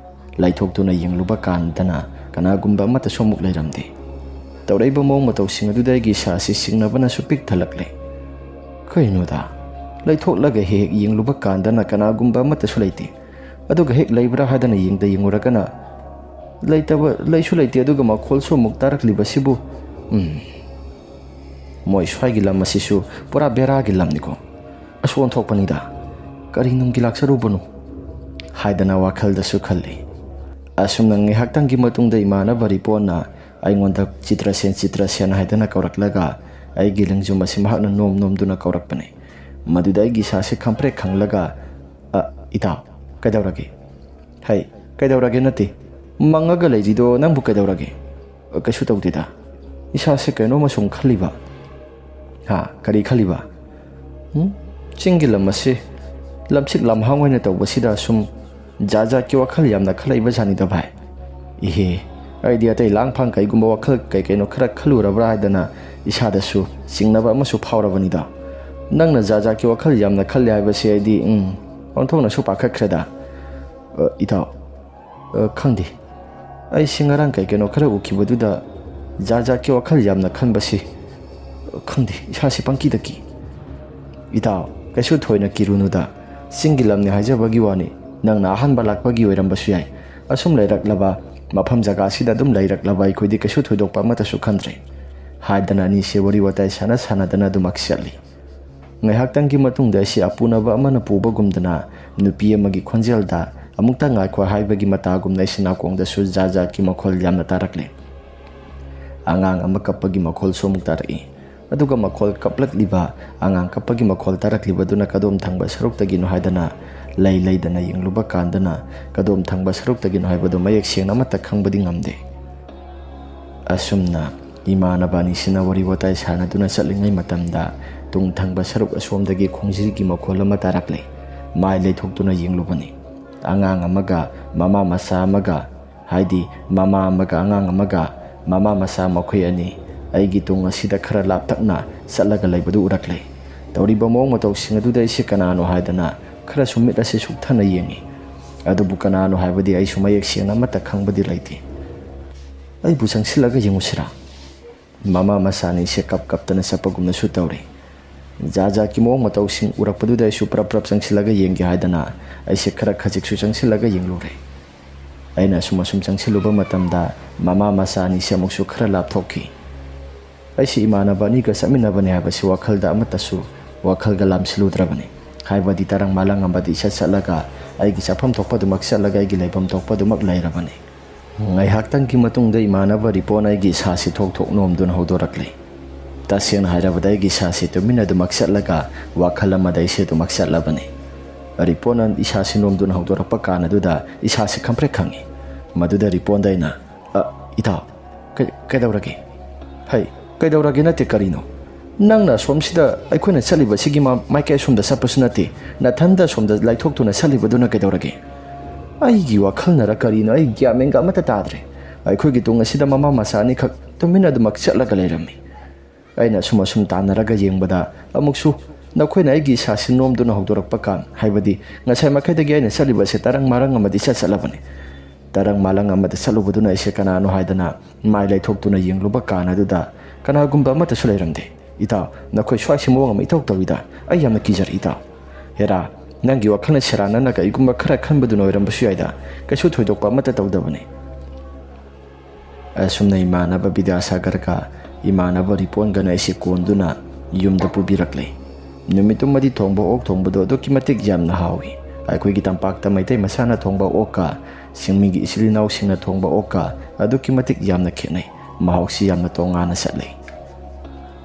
ꯂꯩꯊꯣꯛꯇꯨꯅ ꯌꯦꯡꯂꯨꯕ ꯀꯥꯟꯗꯅ ꯀꯅꯥꯒꯨꯝꯕ ꯑꯃꯠꯇꯁꯨ ꯑꯃꯨꯛ ꯂꯩꯔꯝꯗꯦ꯫ ꯇꯧꯔꯛꯏꯕ ꯃꯑꯣꯡ ꯃꯇꯧꯁꯤꯡ ꯑꯗꯨꯗ ꯑꯩꯒꯤ ꯏꯁꯥꯁꯤ ꯁꯤꯡꯅꯕꯅꯁꯨ ꯄꯤꯛ ꯊꯜꯂꯛꯂꯦ꯫ ꯀꯩꯅꯣꯗ, ꯂꯩꯊꯣꯛꯂꯒ ꯍꯦꯛ ꯍꯦꯛ ꯌꯦꯡꯂꯨꯕ ꯀꯥꯟꯗꯅ ꯀꯅꯥꯒꯨꯝꯕ ꯑꯃꯠꯇꯁꯨ ꯂꯩꯇꯦ꯫ ꯑꯗꯨꯒ ꯍꯦꯛ ꯂꯩꯕ꯭ꯔꯥ ꯍꯥꯏꯗꯅ ꯌꯦꯡꯗ ꯌꯦꯡꯉꯨꯔꯒꯅ ꯂꯩꯇꯕ, ꯂꯩꯁꯨ ꯂꯩꯇꯦ꯫ ꯑꯗꯨꯒ ꯃꯈꯣꯜꯁꯨ ꯑꯃꯨꯛ ꯇꯥꯔꯛꯂꯤꯕꯁꯤꯕꯨ, ꯎꯝ, ꯃꯣꯏ ꯁ꯭ꯋꯥꯏꯒꯤ ꯂꯝ ꯑꯁꯤꯁꯨ ꯄꯨꯔꯥ ꯕꯦꯔꯥꯒꯤ ꯂꯝꯅꯤꯀꯣ꯫ ꯑꯁ, ꯑꯣꯟꯊꯣꯛꯄꯅꯤꯗ, ꯀꯔꯤ ꯅꯨꯡꯒꯤ ꯂꯥꯛꯆꯔꯨꯕꯅꯣ ꯍꯥꯏꯗꯅ ꯋꯥꯈꯜꯗꯁꯨ ꯈꯜꯂꯤ꯫ ꯑꯁꯨꯝꯅ ꯉꯥꯏꯍꯥꯛꯇꯪꯒꯤ ꯃꯇꯨꯡꯗ ꯏꯃꯥꯟꯅꯕ ꯔꯤꯄꯣꯟꯅ ꯑꯩꯉꯣꯟꯗ "ꯆꯤꯇ꯭ꯔꯁꯦꯟ, ꯆꯤꯇ꯭ꯔꯁꯦꯟ" ꯍꯥꯏꯗꯅ ꯀꯧꯔꯛꯂꯒ ꯑꯩꯒꯤ ꯂꯦꯡꯖꯨꯝ ꯑꯁꯤ ꯃꯍꯥꯛꯅ ꯅꯣꯝ ꯅꯣꯝꯗꯨꯅ ꯀꯧꯔꯛꯄꯅꯤ꯫ ꯃꯗꯨꯗ ꯑꯩꯒꯤ ꯏꯁꯥꯁꯦ ꯈꯪꯄ꯭ꯔꯦꯛ ꯈꯪꯂꯒ, "ꯑ, ꯏꯇꯥꯎ, ꯀꯩꯗꯧꯔꯒꯦ?" "ꯍꯩ, ꯀꯩꯗꯧꯔꯒꯦ ꯅꯠꯇꯦ, ꯃꯪꯉꯒ ꯂꯩꯔꯤꯗꯣ ꯅꯪꯕꯨ ꯀꯩꯗꯧꯔꯒꯦ?" "ꯑ, ꯀꯩꯁꯨ ꯇꯧꯗꯦꯗ, ꯏꯁꯥꯁꯦ ꯀꯩꯅꯣꯝꯃ ꯁꯨꯝ ꯈꯜꯂꯤꯕ." "ꯍꯥ, ꯀꯔꯤ ꯈꯜꯂꯤꯕ?" "ꯎꯝ, ꯆꯤꯡꯒꯤ ꯂꯝ ꯑꯁꯤ ꯂꯝꯆꯤꯛ ꯂꯝꯍꯥꯡ ꯑꯣꯏꯅ ꯇꯧꯕꯁꯤꯗ ꯁꯨꯝ ꯖꯥꯠ ꯖꯥꯠꯀꯤ ꯋꯥꯈꯜ ꯌꯥꯝꯅ ꯈꯜꯂꯛꯏꯕ ꯖꯥꯠꯅꯤꯗ ꯚꯥꯏ꯫ ꯏꯍꯦ, ꯑꯩꯗꯤ ꯑꯇꯩ ꯂꯥꯡꯐꯥꯡ ꯀꯩꯒꯨꯝꯕ ꯋꯥꯈꯜ ꯀꯩ ꯀꯩꯅꯣ ꯈꯔ ꯈꯜꯂꯨꯔꯕ꯭ꯔꯥ ꯍꯥꯏꯗꯅ ꯏꯁꯥꯗꯁꯨ ꯆꯤꯡꯅꯕ ꯑꯃꯁꯨ ꯐꯥꯎꯔꯕꯅꯤꯗ꯫ ꯅꯪꯅ ꯖꯥꯠ ꯖꯥꯠꯀꯤ ꯋꯥꯈꯜ ꯌꯥꯝꯅ ꯈꯜꯂꯦ ꯍꯥꯏꯕꯁꯦ ꯑꯩꯗꯤ, ꯎꯝ, ꯑꯣꯟꯊꯣꯛꯅꯁꯨ ꯄꯥꯈꯠꯈ꯭ꯔꯦꯗ꯫ ꯑ, ꯏꯇꯥꯎ, ꯑ, ꯈꯪꯗꯦ, ꯑꯩꯁꯤ ꯉꯔꯥꯡ ꯀꯩ ꯀꯩꯅꯣ ꯈꯔ ꯎꯈꯤꯕꯗꯨꯗ ꯖꯥꯠ ꯖꯥꯠꯀꯤ ꯋꯥꯈꯜ ꯌꯥꯝꯅ ꯈꯟꯕꯁꯤ, ꯑ, ꯈꯪꯗꯦ, ꯏꯁꯥꯁꯤ ꯄꯪꯀꯤꯗ ꯀꯤ꯫" "ꯏꯇꯥꯎ, ꯀꯩꯁꯨ ꯊꯣꯏꯅ ꯀꯤꯔꯨꯅꯨꯗ, ꯆꯤꯡꯒꯤ ꯂꯝꯅꯤ ꯍꯥꯏꯖꯕꯒꯤ ꯋꯥꯅꯤ, ꯅꯪꯅ ꯑꯍꯥꯟꯕ ꯂꯥꯛꯄꯒꯤ ꯑꯣꯏꯔꯝꯕꯁꯨ ꯌꯥꯏ꯫ ꯑꯁꯨꯝ ꯂꯩꯔꯛꯂꯕ, ꯃꯐꯝ ꯖꯒꯥꯁꯤꯗ ꯑꯗꯨꯝ ꯂꯩꯔꯛꯂꯕ ꯑꯩꯈꯣꯏꯗꯤ ꯀꯩꯁꯨ ꯊꯣꯏꯗꯣꯛꯄ ꯑꯃꯠꯇꯁꯨ ꯈꯟꯗ꯭ꯔꯦ" ꯍꯥꯏꯗꯅ ꯑꯅꯤꯁꯦ ꯋꯥꯔꯤ ꯋꯥꯇꯥꯏ ꯁꯥꯟꯅ ꯁꯥꯟꯅꯗꯅ ꯑꯗꯨꯃꯛ ꯆꯠꯂꯤ꯫ ꯉꯥꯏꯍꯥꯛꯇꯪꯒꯤ ꯃꯇꯨꯡꯗ ꯑꯩꯁꯦ ꯑꯄꯨꯅꯕ ꯑꯃꯅ ꯄꯨꯕꯒꯨꯝꯗꯅ ꯅꯨꯄꯤ ꯑꯃꯒꯤ ꯈꯣꯟꯖꯦꯜꯗ "ꯑꯃꯨꯛꯇ ꯉꯥꯏꯈꯣ" ꯍꯥꯏꯕꯒꯤ ꯃꯇꯥꯒꯨꯝꯅ ꯑꯩꯁꯦ ꯅꯥꯀꯣꯡꯗꯁꯨ ꯖꯥꯠ ꯖꯥꯠꯀꯤ ꯃꯈꯣꯜ ꯌꯥꯝꯅ ꯇꯥꯔꯛꯂꯦ꯫ ꯑꯉꯥꯡ ꯑꯃ ꯀꯞꯄꯒꯤ ꯃꯈꯣꯜꯁꯨ ꯑꯃꯨꯛ ꯇꯥꯔꯛꯏ꯫ ꯑꯗꯨꯒ ꯃꯈꯣꯜ ꯀꯞꯂꯛꯂꯤꯕ, ꯑꯉꯥꯡ ꯀꯞꯄꯒꯤ ꯃꯈꯣꯜ ꯇꯥꯔꯛꯂꯤꯕꯗꯨꯅ ꯀꯗꯣꯝ ꯊꯪꯕ ꯁꯔꯨꯛꯇꯒꯤꯅꯣ ꯍꯥꯏꯗꯅ ꯂꯩ ꯂꯩꯗꯅ ꯌꯦꯡꯂꯨꯕ ꯀꯥꯟꯗꯅ ꯀꯗꯣꯝ ꯊꯪꯕ ꯁꯔꯨꯛꯇꯒꯤꯅꯣ ꯍꯥꯏꯕꯗꯨ ꯃꯌꯦꯛ ꯁꯦꯡꯅ ꯑꯃꯠꯇ ꯈꯪꯕꯗꯤ ꯉꯝꯗꯦ꯫ ꯑꯁꯨꯝꯅ ꯏꯃꯥꯟꯅꯕ ꯑꯅꯤꯁꯤꯅ ꯋꯥꯔꯤ ꯋꯥꯇꯥꯏ ꯁꯥꯟꯅꯗꯨꯅ ꯆꯠꯂꯤꯉꯩ ꯃꯇꯝꯗ ꯇꯨꯡ ꯊꯪꯕ ꯁꯔꯨꯛ ꯑꯁꯣꯝꯗꯒꯤ ꯈꯣꯡꯖꯤꯔꯤꯒꯤ ꯃꯈꯣꯜ ꯑꯃ ꯇꯥꯔꯛꯂꯦ꯫ ꯃꯥꯏ ꯂꯩꯊꯣꯛꯇꯨꯅ ꯌꯦꯡꯂꯨꯕꯅꯤ꯫ ꯑꯉꯥꯡ ꯑꯃꯒ ꯃꯃꯥ ꯃꯆꯥ ꯑꯃꯒ, ꯍꯥꯏꯗꯤ ꯃꯃꯥ ꯑꯃꯒ ꯑꯉꯥꯡ ꯑꯃꯒ, ꯃꯃꯥ ꯃꯆꯥ ꯃꯈꯣꯏ ꯑꯅꯤ ꯑꯩꯒꯤ ꯇꯨꯡ ꯑꯁꯤꯗ ꯈꯔ ꯂꯥꯞꯇꯛꯅ ꯆꯠꯂꯒ ꯂꯩꯕꯗꯨ ꯎꯔꯛꯂꯦ꯫ ꯇꯧꯔꯤꯕ ꯃꯑꯣꯡ ꯃꯇꯧꯁꯤꯡ ꯑꯗꯨꯗ ꯑꯩꯁꯦ ꯀꯅꯥꯅꯣ ꯍꯥꯏꯗꯅ ꯈꯔꯁꯨ ꯃꯤꯠ ꯑꯁꯤ ꯁꯨꯛꯊꯅ ꯌꯦꯡꯉꯤ꯫ ꯑꯗꯨꯕꯨ ꯀꯅꯥꯅꯣ ꯍꯥꯏꯕꯗꯤ ꯑꯩꯁꯨ ꯃꯌꯦꯛ ꯁꯦꯡꯅ ꯑꯃꯠꯇ ꯈꯪꯕꯗꯤ ꯂꯩꯇꯦ꯫ ꯑꯩꯕꯨ ꯆꯪꯁꯤꯜꯂꯒ ꯌꯦꯡꯉꯨꯁꯤꯔꯥ? ꯃꯃꯥ ꯃꯆꯥ ꯑꯅꯤꯁꯦ ꯀꯞ ꯀꯞꯇꯅ ꯆꯠꯄꯒꯨꯝꯅꯁꯨ ꯇꯧꯔꯤ꯫ ꯖꯥꯠ ꯖꯥꯠꯀꯤ ꯃꯑꯣꯡ ꯃꯇꯧꯁꯤꯡ ꯎꯔꯛꯄꯗꯨꯗ ꯑꯩꯁꯨ ꯄ꯭ꯔꯞ ꯄ꯭ꯔꯞ ꯆꯪꯁꯤꯜꯂꯒ ꯌꯦꯡꯒꯦ ꯍꯥꯏꯗꯅ ꯑꯩꯁꯦ ꯈꯔ ꯈꯖꯤꯛꯁꯨ ꯆꯪꯁꯤꯜꯂꯒ ꯌꯦꯡꯂꯨꯔꯦ꯫ ꯑꯩꯅ ꯑꯁꯨꯝ ꯑꯁꯨꯝ ꯆꯪꯁꯤꯜꯂꯨꯕ ꯃꯇꯝꯗ ꯃꯃꯥ ꯃꯆꯥ ꯑꯅꯤꯁꯦ ꯑꯃꯨꯛꯁꯨ ꯈꯔ ꯂꯥꯞꯊꯣꯛꯈꯤ꯫ ꯑꯩꯁꯤ ꯏꯃꯥꯟꯅꯕ ꯑꯅꯤꯒ ꯆꯠꯃꯤꯟꯅꯕꯅꯤ ꯍꯥꯏꯕꯁꯤ ꯋꯥꯈꯜꯗ ꯑꯃꯠꯇꯁꯨ ꯋꯥꯈꯜꯒ ꯂꯥꯝꯁꯤꯜꯂꯨꯗ꯭ꯔꯕꯅꯤ꯫ ꯍꯥꯏꯕꯗꯤ ꯇꯔꯪ ꯃꯥꯂꯪ ꯑꯃꯗ ꯏꯆꯠ ꯆꯠꯂꯒ ꯑꯩꯒꯤ ꯆꯠꯐꯝ ꯊꯣꯛꯄ ꯑꯗꯨꯃꯛ ꯆꯠꯂꯒ ꯑꯩꯒꯤ ꯂꯩꯐꯝ ꯊꯣꯛꯄ ꯑꯗꯨꯃꯛ ꯂꯩꯔꯕꯅꯤ꯫ ꯉꯥꯏꯍꯥꯛꯇꯪꯒꯤ ꯃꯇꯨꯡꯗ ꯏꯃꯥꯟꯅꯕ ꯔꯤꯄꯣꯟ ꯑꯩꯒꯤ ꯏꯁꯥꯁꯤ ꯊꯣꯛ ꯊꯣꯛ ꯅꯣꯝꯗꯨꯅ ꯍꯧꯗꯣꯔꯛꯂꯦ꯫ ꯇꯁꯦꯡꯅ ꯍꯥꯏꯔꯕꯗ ꯑꯩꯒꯤ ꯏꯁꯥꯁꯤ ꯇꯨꯃꯤꯟꯅ ꯑꯗꯨꯃꯛ ꯆꯠꯂꯒ ꯋꯥꯈꯜ ꯑꯃꯗ ꯑꯩꯁꯦ ꯑꯗꯨꯃꯛ ꯆꯠꯂꯕꯅꯤ꯫ ꯔꯤꯄꯣꯟꯅ ꯏꯁꯥꯁꯤ ꯅꯣꯝꯗꯨꯅ ꯍꯧꯗꯣꯔꯛꯄ ꯀꯥꯟ ꯑꯗꯨꯗ ꯏꯁꯥꯁꯤ ꯈꯪꯄ꯭ꯔꯦꯛ ꯈꯪꯉꯤ꯫ ꯃꯗꯨꯗ ꯔꯤꯄꯣꯟꯗ ꯑꯩꯅ, "ꯑ, ꯏꯇꯥꯎ, ꯀꯩ-, ꯀꯩꯗꯧꯔꯒꯦ? ꯍꯩ, ꯀꯩꯗꯧꯔꯒꯦ ꯅꯠꯇꯦ ꯀꯔꯤꯅꯣ? ꯅꯪꯅ ꯑꯁꯣꯝꯁꯤꯗ ꯑꯩꯈꯣꯏꯅ ꯆꯠꯂꯤꯕꯁꯤꯒꯤ ꯃ-, ꯃꯥꯏꯀꯩ ꯑꯁꯣꯝꯗ ꯆꯠꯄꯁꯨ ꯅꯠꯇꯦ, ꯅꯊꯟꯗ ꯑꯁꯣꯝꯗ ꯂꯥꯏꯊꯣꯛꯇꯨꯅ ꯆꯠꯂꯤꯕꯗꯨꯅ ꯀꯩꯗꯧꯔꯒꯦ?" ꯑꯩꯒꯤ ꯋꯥꯈꯜꯅꯔ ꯀꯔꯤꯅꯣ, ꯑꯩ ꯒ꯭ꯌꯥꯟ ꯃꯦꯟꯒ ꯑꯃꯠꯇ ꯇꯥꯗ꯭ꯔꯦ꯫ ꯑꯩꯈꯣꯏꯒꯤ ꯇꯨꯡ ꯑꯁꯤꯗ ꯃꯃꯥ ꯃꯆꯥ ꯑꯅꯤꯈꯛ ꯇꯨꯃꯤꯟꯅ ꯑꯗꯨꯃꯛ ꯆꯠꯂꯒ ꯂꯩꯔꯝꯃꯤ꯫ ꯑꯩꯅ ꯑꯁꯨꯝ ꯑꯁꯨꯝ ꯇꯥꯟꯅꯔꯒ ꯌꯦꯡꯕꯗ ꯑꯃꯨꯛꯁꯨ ꯅꯈꯣꯏꯅ ꯑꯩꯒꯤ ꯏꯁꯥꯁꯤ ꯅꯣꯝꯗꯨꯅ ꯍꯧꯗꯣꯔꯛꯄ ꯀꯥꯟ, ꯍꯥꯏꯕꯗꯤ ꯉꯁꯥꯏ ꯃꯈꯩꯗꯒꯤ ꯑꯩꯅ ꯆꯠꯂꯤꯕꯁꯦ ꯇꯔꯪ ꯃꯔꯪ ꯑꯃꯗꯤ ꯆꯠ ꯆꯠꯂꯕꯅꯤ꯫ ꯇꯔꯪ ꯃꯥꯂꯪ ꯑꯃꯗ ꯆꯠꯂꯨꯕꯗꯨꯅ ꯑꯩꯁꯦ ꯀꯅꯥꯅꯣ ꯍꯥꯏꯗꯅ ꯃꯥꯏ ꯂꯩꯊꯣꯛꯇꯨꯅ ꯌꯦꯡꯂꯨꯕ ꯀꯥꯟ ꯑꯗꯨꯗ ꯀꯅꯥꯒꯨꯝꯕ ꯑꯃꯠꯇꯁꯨ ꯂꯩꯔꯝꯗꯦ꯫ "ꯏꯇꯥꯎ, ꯅꯈꯣꯏ ꯁ꯭ꯋꯥꯏꯁꯤ ꯃꯑꯣꯡ ꯑꯃ ꯏꯇꯧ ꯇꯧꯏꯗ꯫ ꯑꯩ ꯌꯥꯝꯅ ꯀꯤꯖꯔꯦ ꯏꯇꯥꯎ꯫ ꯍꯦꯔꯥ, ꯅꯪꯒꯤ ꯋꯥꯈꯜꯅ ꯁꯦꯔꯥꯟꯅꯅ ꯀꯔꯤꯒꯨꯝꯕ ꯈꯔ ꯈꯟꯕꯗꯨꯅ ꯑꯣꯏꯔꯝꯕꯁꯨ ꯌꯥꯏꯗ꯫ ꯀꯩꯁꯨ ꯊꯣꯏꯗꯣꯛꯄ ꯑꯃꯠꯇ ꯇꯧꯗꯕꯅꯤ"꯫ ꯑꯁꯨꯝꯅ ꯏꯃꯥꯟꯅꯕ ꯕꯤꯗ꯭ꯌꯥꯁꯥꯒꯔꯒ ꯏꯃꯥꯟꯅꯕ ꯔꯤꯄꯣꯟꯒꯅ ꯑꯩꯁꯦ ꯀꯣꯟꯗꯨꯅ ꯌꯨꯝꯗ ꯄꯨꯕꯤꯔꯛꯂꯦ꯫ ꯅꯨꯃꯤꯠꯇꯨꯃꯗꯤ ꯊꯣꯡꯕ ꯑꯣꯛ ꯊꯣꯡꯕꯗꯣ ꯑꯗꯨꯛꯀꯤ ꯃꯇꯤꯛ ꯌꯥꯝꯅ ꯍꯥꯎꯏ꯫ ꯑꯩꯈꯣꯏꯒꯤ ꯇꯝꯄꯥꯛꯇ ꯃꯩꯇꯩ ꯃꯁꯥꯅ ꯊꯣꯡꯕ ꯑꯣꯛꯀ ꯆꯤꯡꯃꯤꯒꯤ ꯏꯆꯤꯜ ꯏꯅꯥꯎꯁꯤꯡꯅ ꯊꯣꯡꯕ ꯑꯣꯛꯀ ꯑꯗꯨꯛꯀꯤ ꯃꯇꯤꯛ ꯌꯥꯝꯅ ꯈꯦꯠꯅꯩ꯫ ꯃꯍꯥꯎꯁꯤ ꯌꯥꯝꯅ ꯇꯣꯉꯥꯟꯅ ꯆꯠꯂꯤ꯫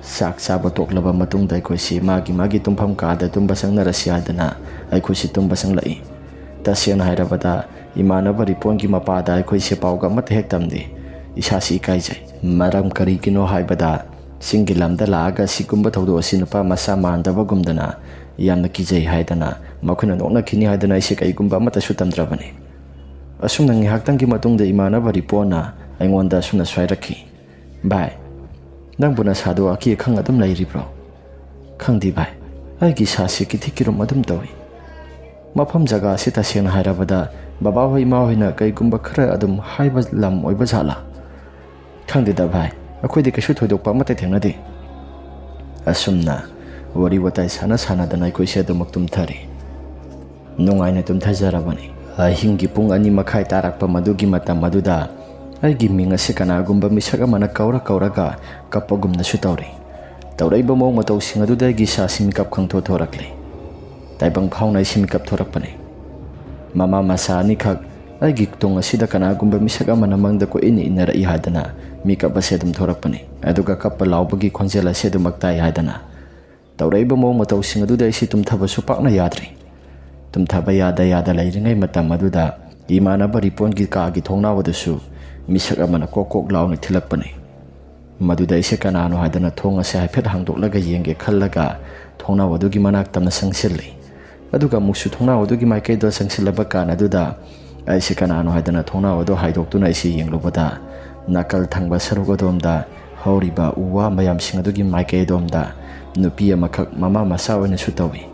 ꯆꯥꯛ ꯆꯥꯕ ꯇꯣꯛꯂꯕ ꯃꯇꯨꯡꯗ ꯑꯩꯈꯣꯏꯁꯤ ꯃꯥꯒꯤ ꯃꯥꯒꯤ ꯇꯨꯝꯐꯝ ꯀꯥꯗ ꯇꯨꯝꯕ ꯆꯪꯅꯔꯁꯤ ꯍꯥꯏꯗꯅ ꯑꯩꯈꯣꯏꯁꯤ ꯇꯨꯝꯕ ꯆꯪꯂꯛꯏ꯫ ꯇꯁꯦꯡꯅ ꯍꯥꯏꯔꯕꯗ ꯏꯃꯥꯟꯅꯕ ꯔꯤꯄꯣꯟꯒꯤ ꯃꯄꯥꯗ ꯑꯩꯈꯣꯏꯁꯦ ꯄꯥꯎꯒ ꯑꯃꯠꯇ ꯍꯦꯛ ꯇꯝꯗꯦ꯫ ꯏꯁꯥꯁꯤ ꯏꯀꯥꯏꯖꯩ꯫ ꯃꯔꯝ ꯀꯔꯤꯒꯤꯅꯣ ꯍꯥꯏꯕꯗ ꯆꯤꯡꯒꯤ ꯂꯝꯗ ꯂꯥꯛꯑꯒ ꯁꯤꯒꯨꯝꯕ ꯊꯧꯗꯣꯛ ꯑꯁꯤ ꯅꯨꯄꯥ ꯃꯆꯥ ꯃꯥꯟꯗꯕꯒꯨꯝꯗꯅ ꯌꯥꯝꯅ ꯀꯤꯖꯩ ꯍꯥꯏꯗꯅ ꯃꯈꯣꯏꯅ ꯅꯣꯛꯅꯈꯤꯅꯤ ꯍꯥꯏꯗꯅ ꯑꯩꯁꯦ ꯀꯔꯤꯒꯨꯝꯕ ꯑꯃꯠꯇꯁꯨ ꯇꯝꯗ꯭ꯔꯕꯅꯤ꯫ ꯑꯁꯨꯝꯅ ꯉꯥꯏꯍꯥꯛꯇꯪꯒꯤ ꯃꯇꯨꯡꯗ ꯏꯃꯥꯟꯅꯕ ꯔꯤꯄꯣꯟꯅ ꯑꯩꯉꯣꯟꯗ ꯑꯁꯨꯝꯅꯁꯨ ꯍꯥꯏꯔꯛꯈꯤ, "ꯚꯥꯏ, ꯅꯪꯕꯨ ꯅꯁꯥꯗꯣ ꯑꯀꯤ ꯑꯈꯪ ꯑꯗꯨꯝ ꯂꯩꯔꯤꯕ꯭ꯔꯣ? ꯈꯪꯗꯦ ꯚꯥꯏ, ꯑꯩꯒꯤ ꯏꯁꯥꯁꯤ ꯀꯤꯊꯤ ꯀꯤꯔꯨꯝ ꯑꯗꯨꯝ ꯇꯧꯏ꯫ ꯃꯐꯝ ꯖꯒꯥꯁꯤ ꯇꯁꯦꯡꯅ ꯍꯥꯏꯔꯕꯗ ꯕꯕꯥꯍꯣꯏ ꯏꯃꯥꯍꯣꯏꯅ ꯀꯩꯒꯨꯝꯕ ꯈꯔ ꯑꯗꯨꯝ ꯍꯥꯏꯕ ꯂꯝ ꯑꯣꯏꯕ ꯖꯥꯠꯂꯥ? ꯈꯪꯗꯦꯗ ꯚꯥꯏ, ꯑꯩꯈꯣꯏꯗꯤ ꯀꯩꯁꯨ ꯊꯣꯏꯗꯣꯛꯄ ꯑꯃꯠꯇ ꯊꯦꯡꯅꯗꯦ꯫ ꯑꯁꯨꯝꯅ ꯋꯥꯔꯤ ꯋꯥꯇꯥꯏ ꯁꯥꯟꯅ ꯁꯥꯟꯅꯗꯅ ꯑꯩꯈꯣꯏꯁꯦ ꯑꯗꯨꯃꯛ ꯇꯨꯝꯊꯔꯦ꯫ ꯅꯨꯡꯉꯥꯏꯅ ꯇꯨꯝꯊꯖꯔꯕꯅꯤ꯫ ꯑꯍꯤꯡꯒꯤ ꯄꯨꯡ ꯑꯅꯤ ꯃꯈꯥꯏ ꯇꯥꯔꯛꯄ ꯃꯗꯨꯒꯤ ꯃꯇꯝ ꯑꯗꯨꯗ ꯑꯩꯒꯤ ꯃꯤꯡ ꯑꯁꯤ ꯀꯅꯥꯒꯨꯝꯕ ꯃꯤꯁꯛ ꯑꯃꯅ ꯀꯧꯔ ꯀꯧꯔꯒ ꯀꯞꯄꯒꯨꯝꯅꯁꯨ ꯇꯧꯔꯤ꯫ ꯇꯧꯔꯛꯏꯕ ꯃꯑꯣꯡ ꯃꯇꯧꯁꯤꯡ ꯑꯗꯨꯗ ꯑꯩꯒꯤ ꯏꯁꯥꯁꯤ ꯃꯤꯀꯞ ꯈꯪꯊꯣꯛ ꯊꯣꯔꯛꯂꯦ꯫ ꯇꯥꯏꯕꯪ ꯐꯥꯎꯅ ꯑꯩꯁꯤ ꯃꯤꯀꯞ ꯊꯣꯔꯛꯄꯅꯤ꯫ ꯃꯃꯥ ꯃꯆꯥ ꯑꯅꯤꯈꯛ ꯑꯩꯒꯤ ꯇꯨꯡ ꯑꯁꯤꯗ ꯀꯅꯥꯒꯨꯝꯕ ꯃꯤꯁꯛ ꯑꯃꯅ ꯃꯪꯗ ꯀꯣꯏꯏꯟ ꯏꯟꯅꯔꯛꯏ ꯍꯥꯏꯗꯅ ꯃꯤꯀꯞ ꯑꯁꯤ ꯑꯗꯨꯝ ꯊꯣꯔꯛꯄꯅꯤ꯫ ꯑꯗꯨꯒ ꯀꯞꯄ ꯂꯥꯎꯕꯒꯤ ꯈꯣꯟꯖꯦꯜ ꯑꯁꯤ ꯑꯗꯨꯃꯛ ꯇꯥꯏ ꯍꯥꯏꯗꯅ꯫ ꯇꯧꯔꯛꯏꯕ ꯃꯑꯣꯡ ꯃꯇꯧꯁꯤꯡ ꯑꯗꯨꯗ ꯑꯩꯁꯤ ꯇꯨꯝꯊꯕꯁꯨ ꯄꯥꯛꯅ ꯌꯥꯗ꯭ꯔꯤ꯫ ꯇꯨꯝꯊꯕ ꯌꯥꯗ ꯌꯥꯗ ꯂꯩꯔꯤꯉꯩ ꯃꯇꯝ ꯑꯗꯨꯗ ꯏꯃꯥꯟꯅꯕ ꯔꯤꯄꯣꯟꯒꯤ ꯀꯥꯒꯤ ꯊꯣꯡꯅꯥꯎ ꯑꯗꯨꯁꯨ ꯃꯤꯁꯛ ꯑꯃꯅ ꯀꯣꯛ ꯀꯣꯛ ꯂꯥꯎꯅ ꯊꯤꯜꯂꯛꯄꯅꯤ꯫ ꯃꯗꯨꯗ ꯑꯩꯁꯦ ꯀꯅꯥꯅꯣ ꯍꯥꯏꯗꯅ ꯊꯣꯡ ꯑꯁꯦ ꯍꯥꯏꯐꯦꯠ ꯍꯥꯡꯗꯣꯛꯂꯒ ꯌꯦꯡꯒꯦ ꯈꯜꯂꯒ ꯊꯣꯡꯅꯥꯎ ꯑꯗꯨꯒꯤ ꯃꯅꯥꯛ ꯇꯝꯅ ꯆꯪꯁꯤꯜꯂꯤ꯫ ꯑꯗꯨꯒ ꯑꯃꯨꯛꯁꯨ ꯊꯣꯡꯅꯥꯎ ꯑꯗꯨꯒꯤ ꯃꯥꯏꯀꯩꯗ ꯆꯪꯁꯤꯜꯂꯕ ꯀꯥꯟ ꯑꯗꯨꯗ ꯑꯩꯁꯦ ꯀꯅꯥꯅꯣ ꯍꯥꯏꯗꯅ ꯊꯣꯡꯅꯥꯎ ꯑꯗꯨ ꯍꯥꯏꯗꯣꯛꯇꯨꯅ ꯑꯩꯁꯦ ꯌꯦꯡꯂꯨꯕꯗ, ꯅꯥꯀꯜ ꯊꯪꯕ ꯁꯔꯨꯛ ꯑꯗꯣꯝꯗ ꯍꯧꯔꯤꯕ ꯎ ꯋꯥ ꯃꯌꯥꯝꯁꯤꯡ ꯑꯗꯨꯒꯤ ꯃꯥꯏꯀꯩ ꯑꯗꯣꯝꯗ ꯅꯨꯄꯤ ꯑꯃꯈꯛ ꯃꯃꯥ ꯃꯆꯥ ꯑꯣꯏꯅꯁꯨ ꯇꯧꯏ꯫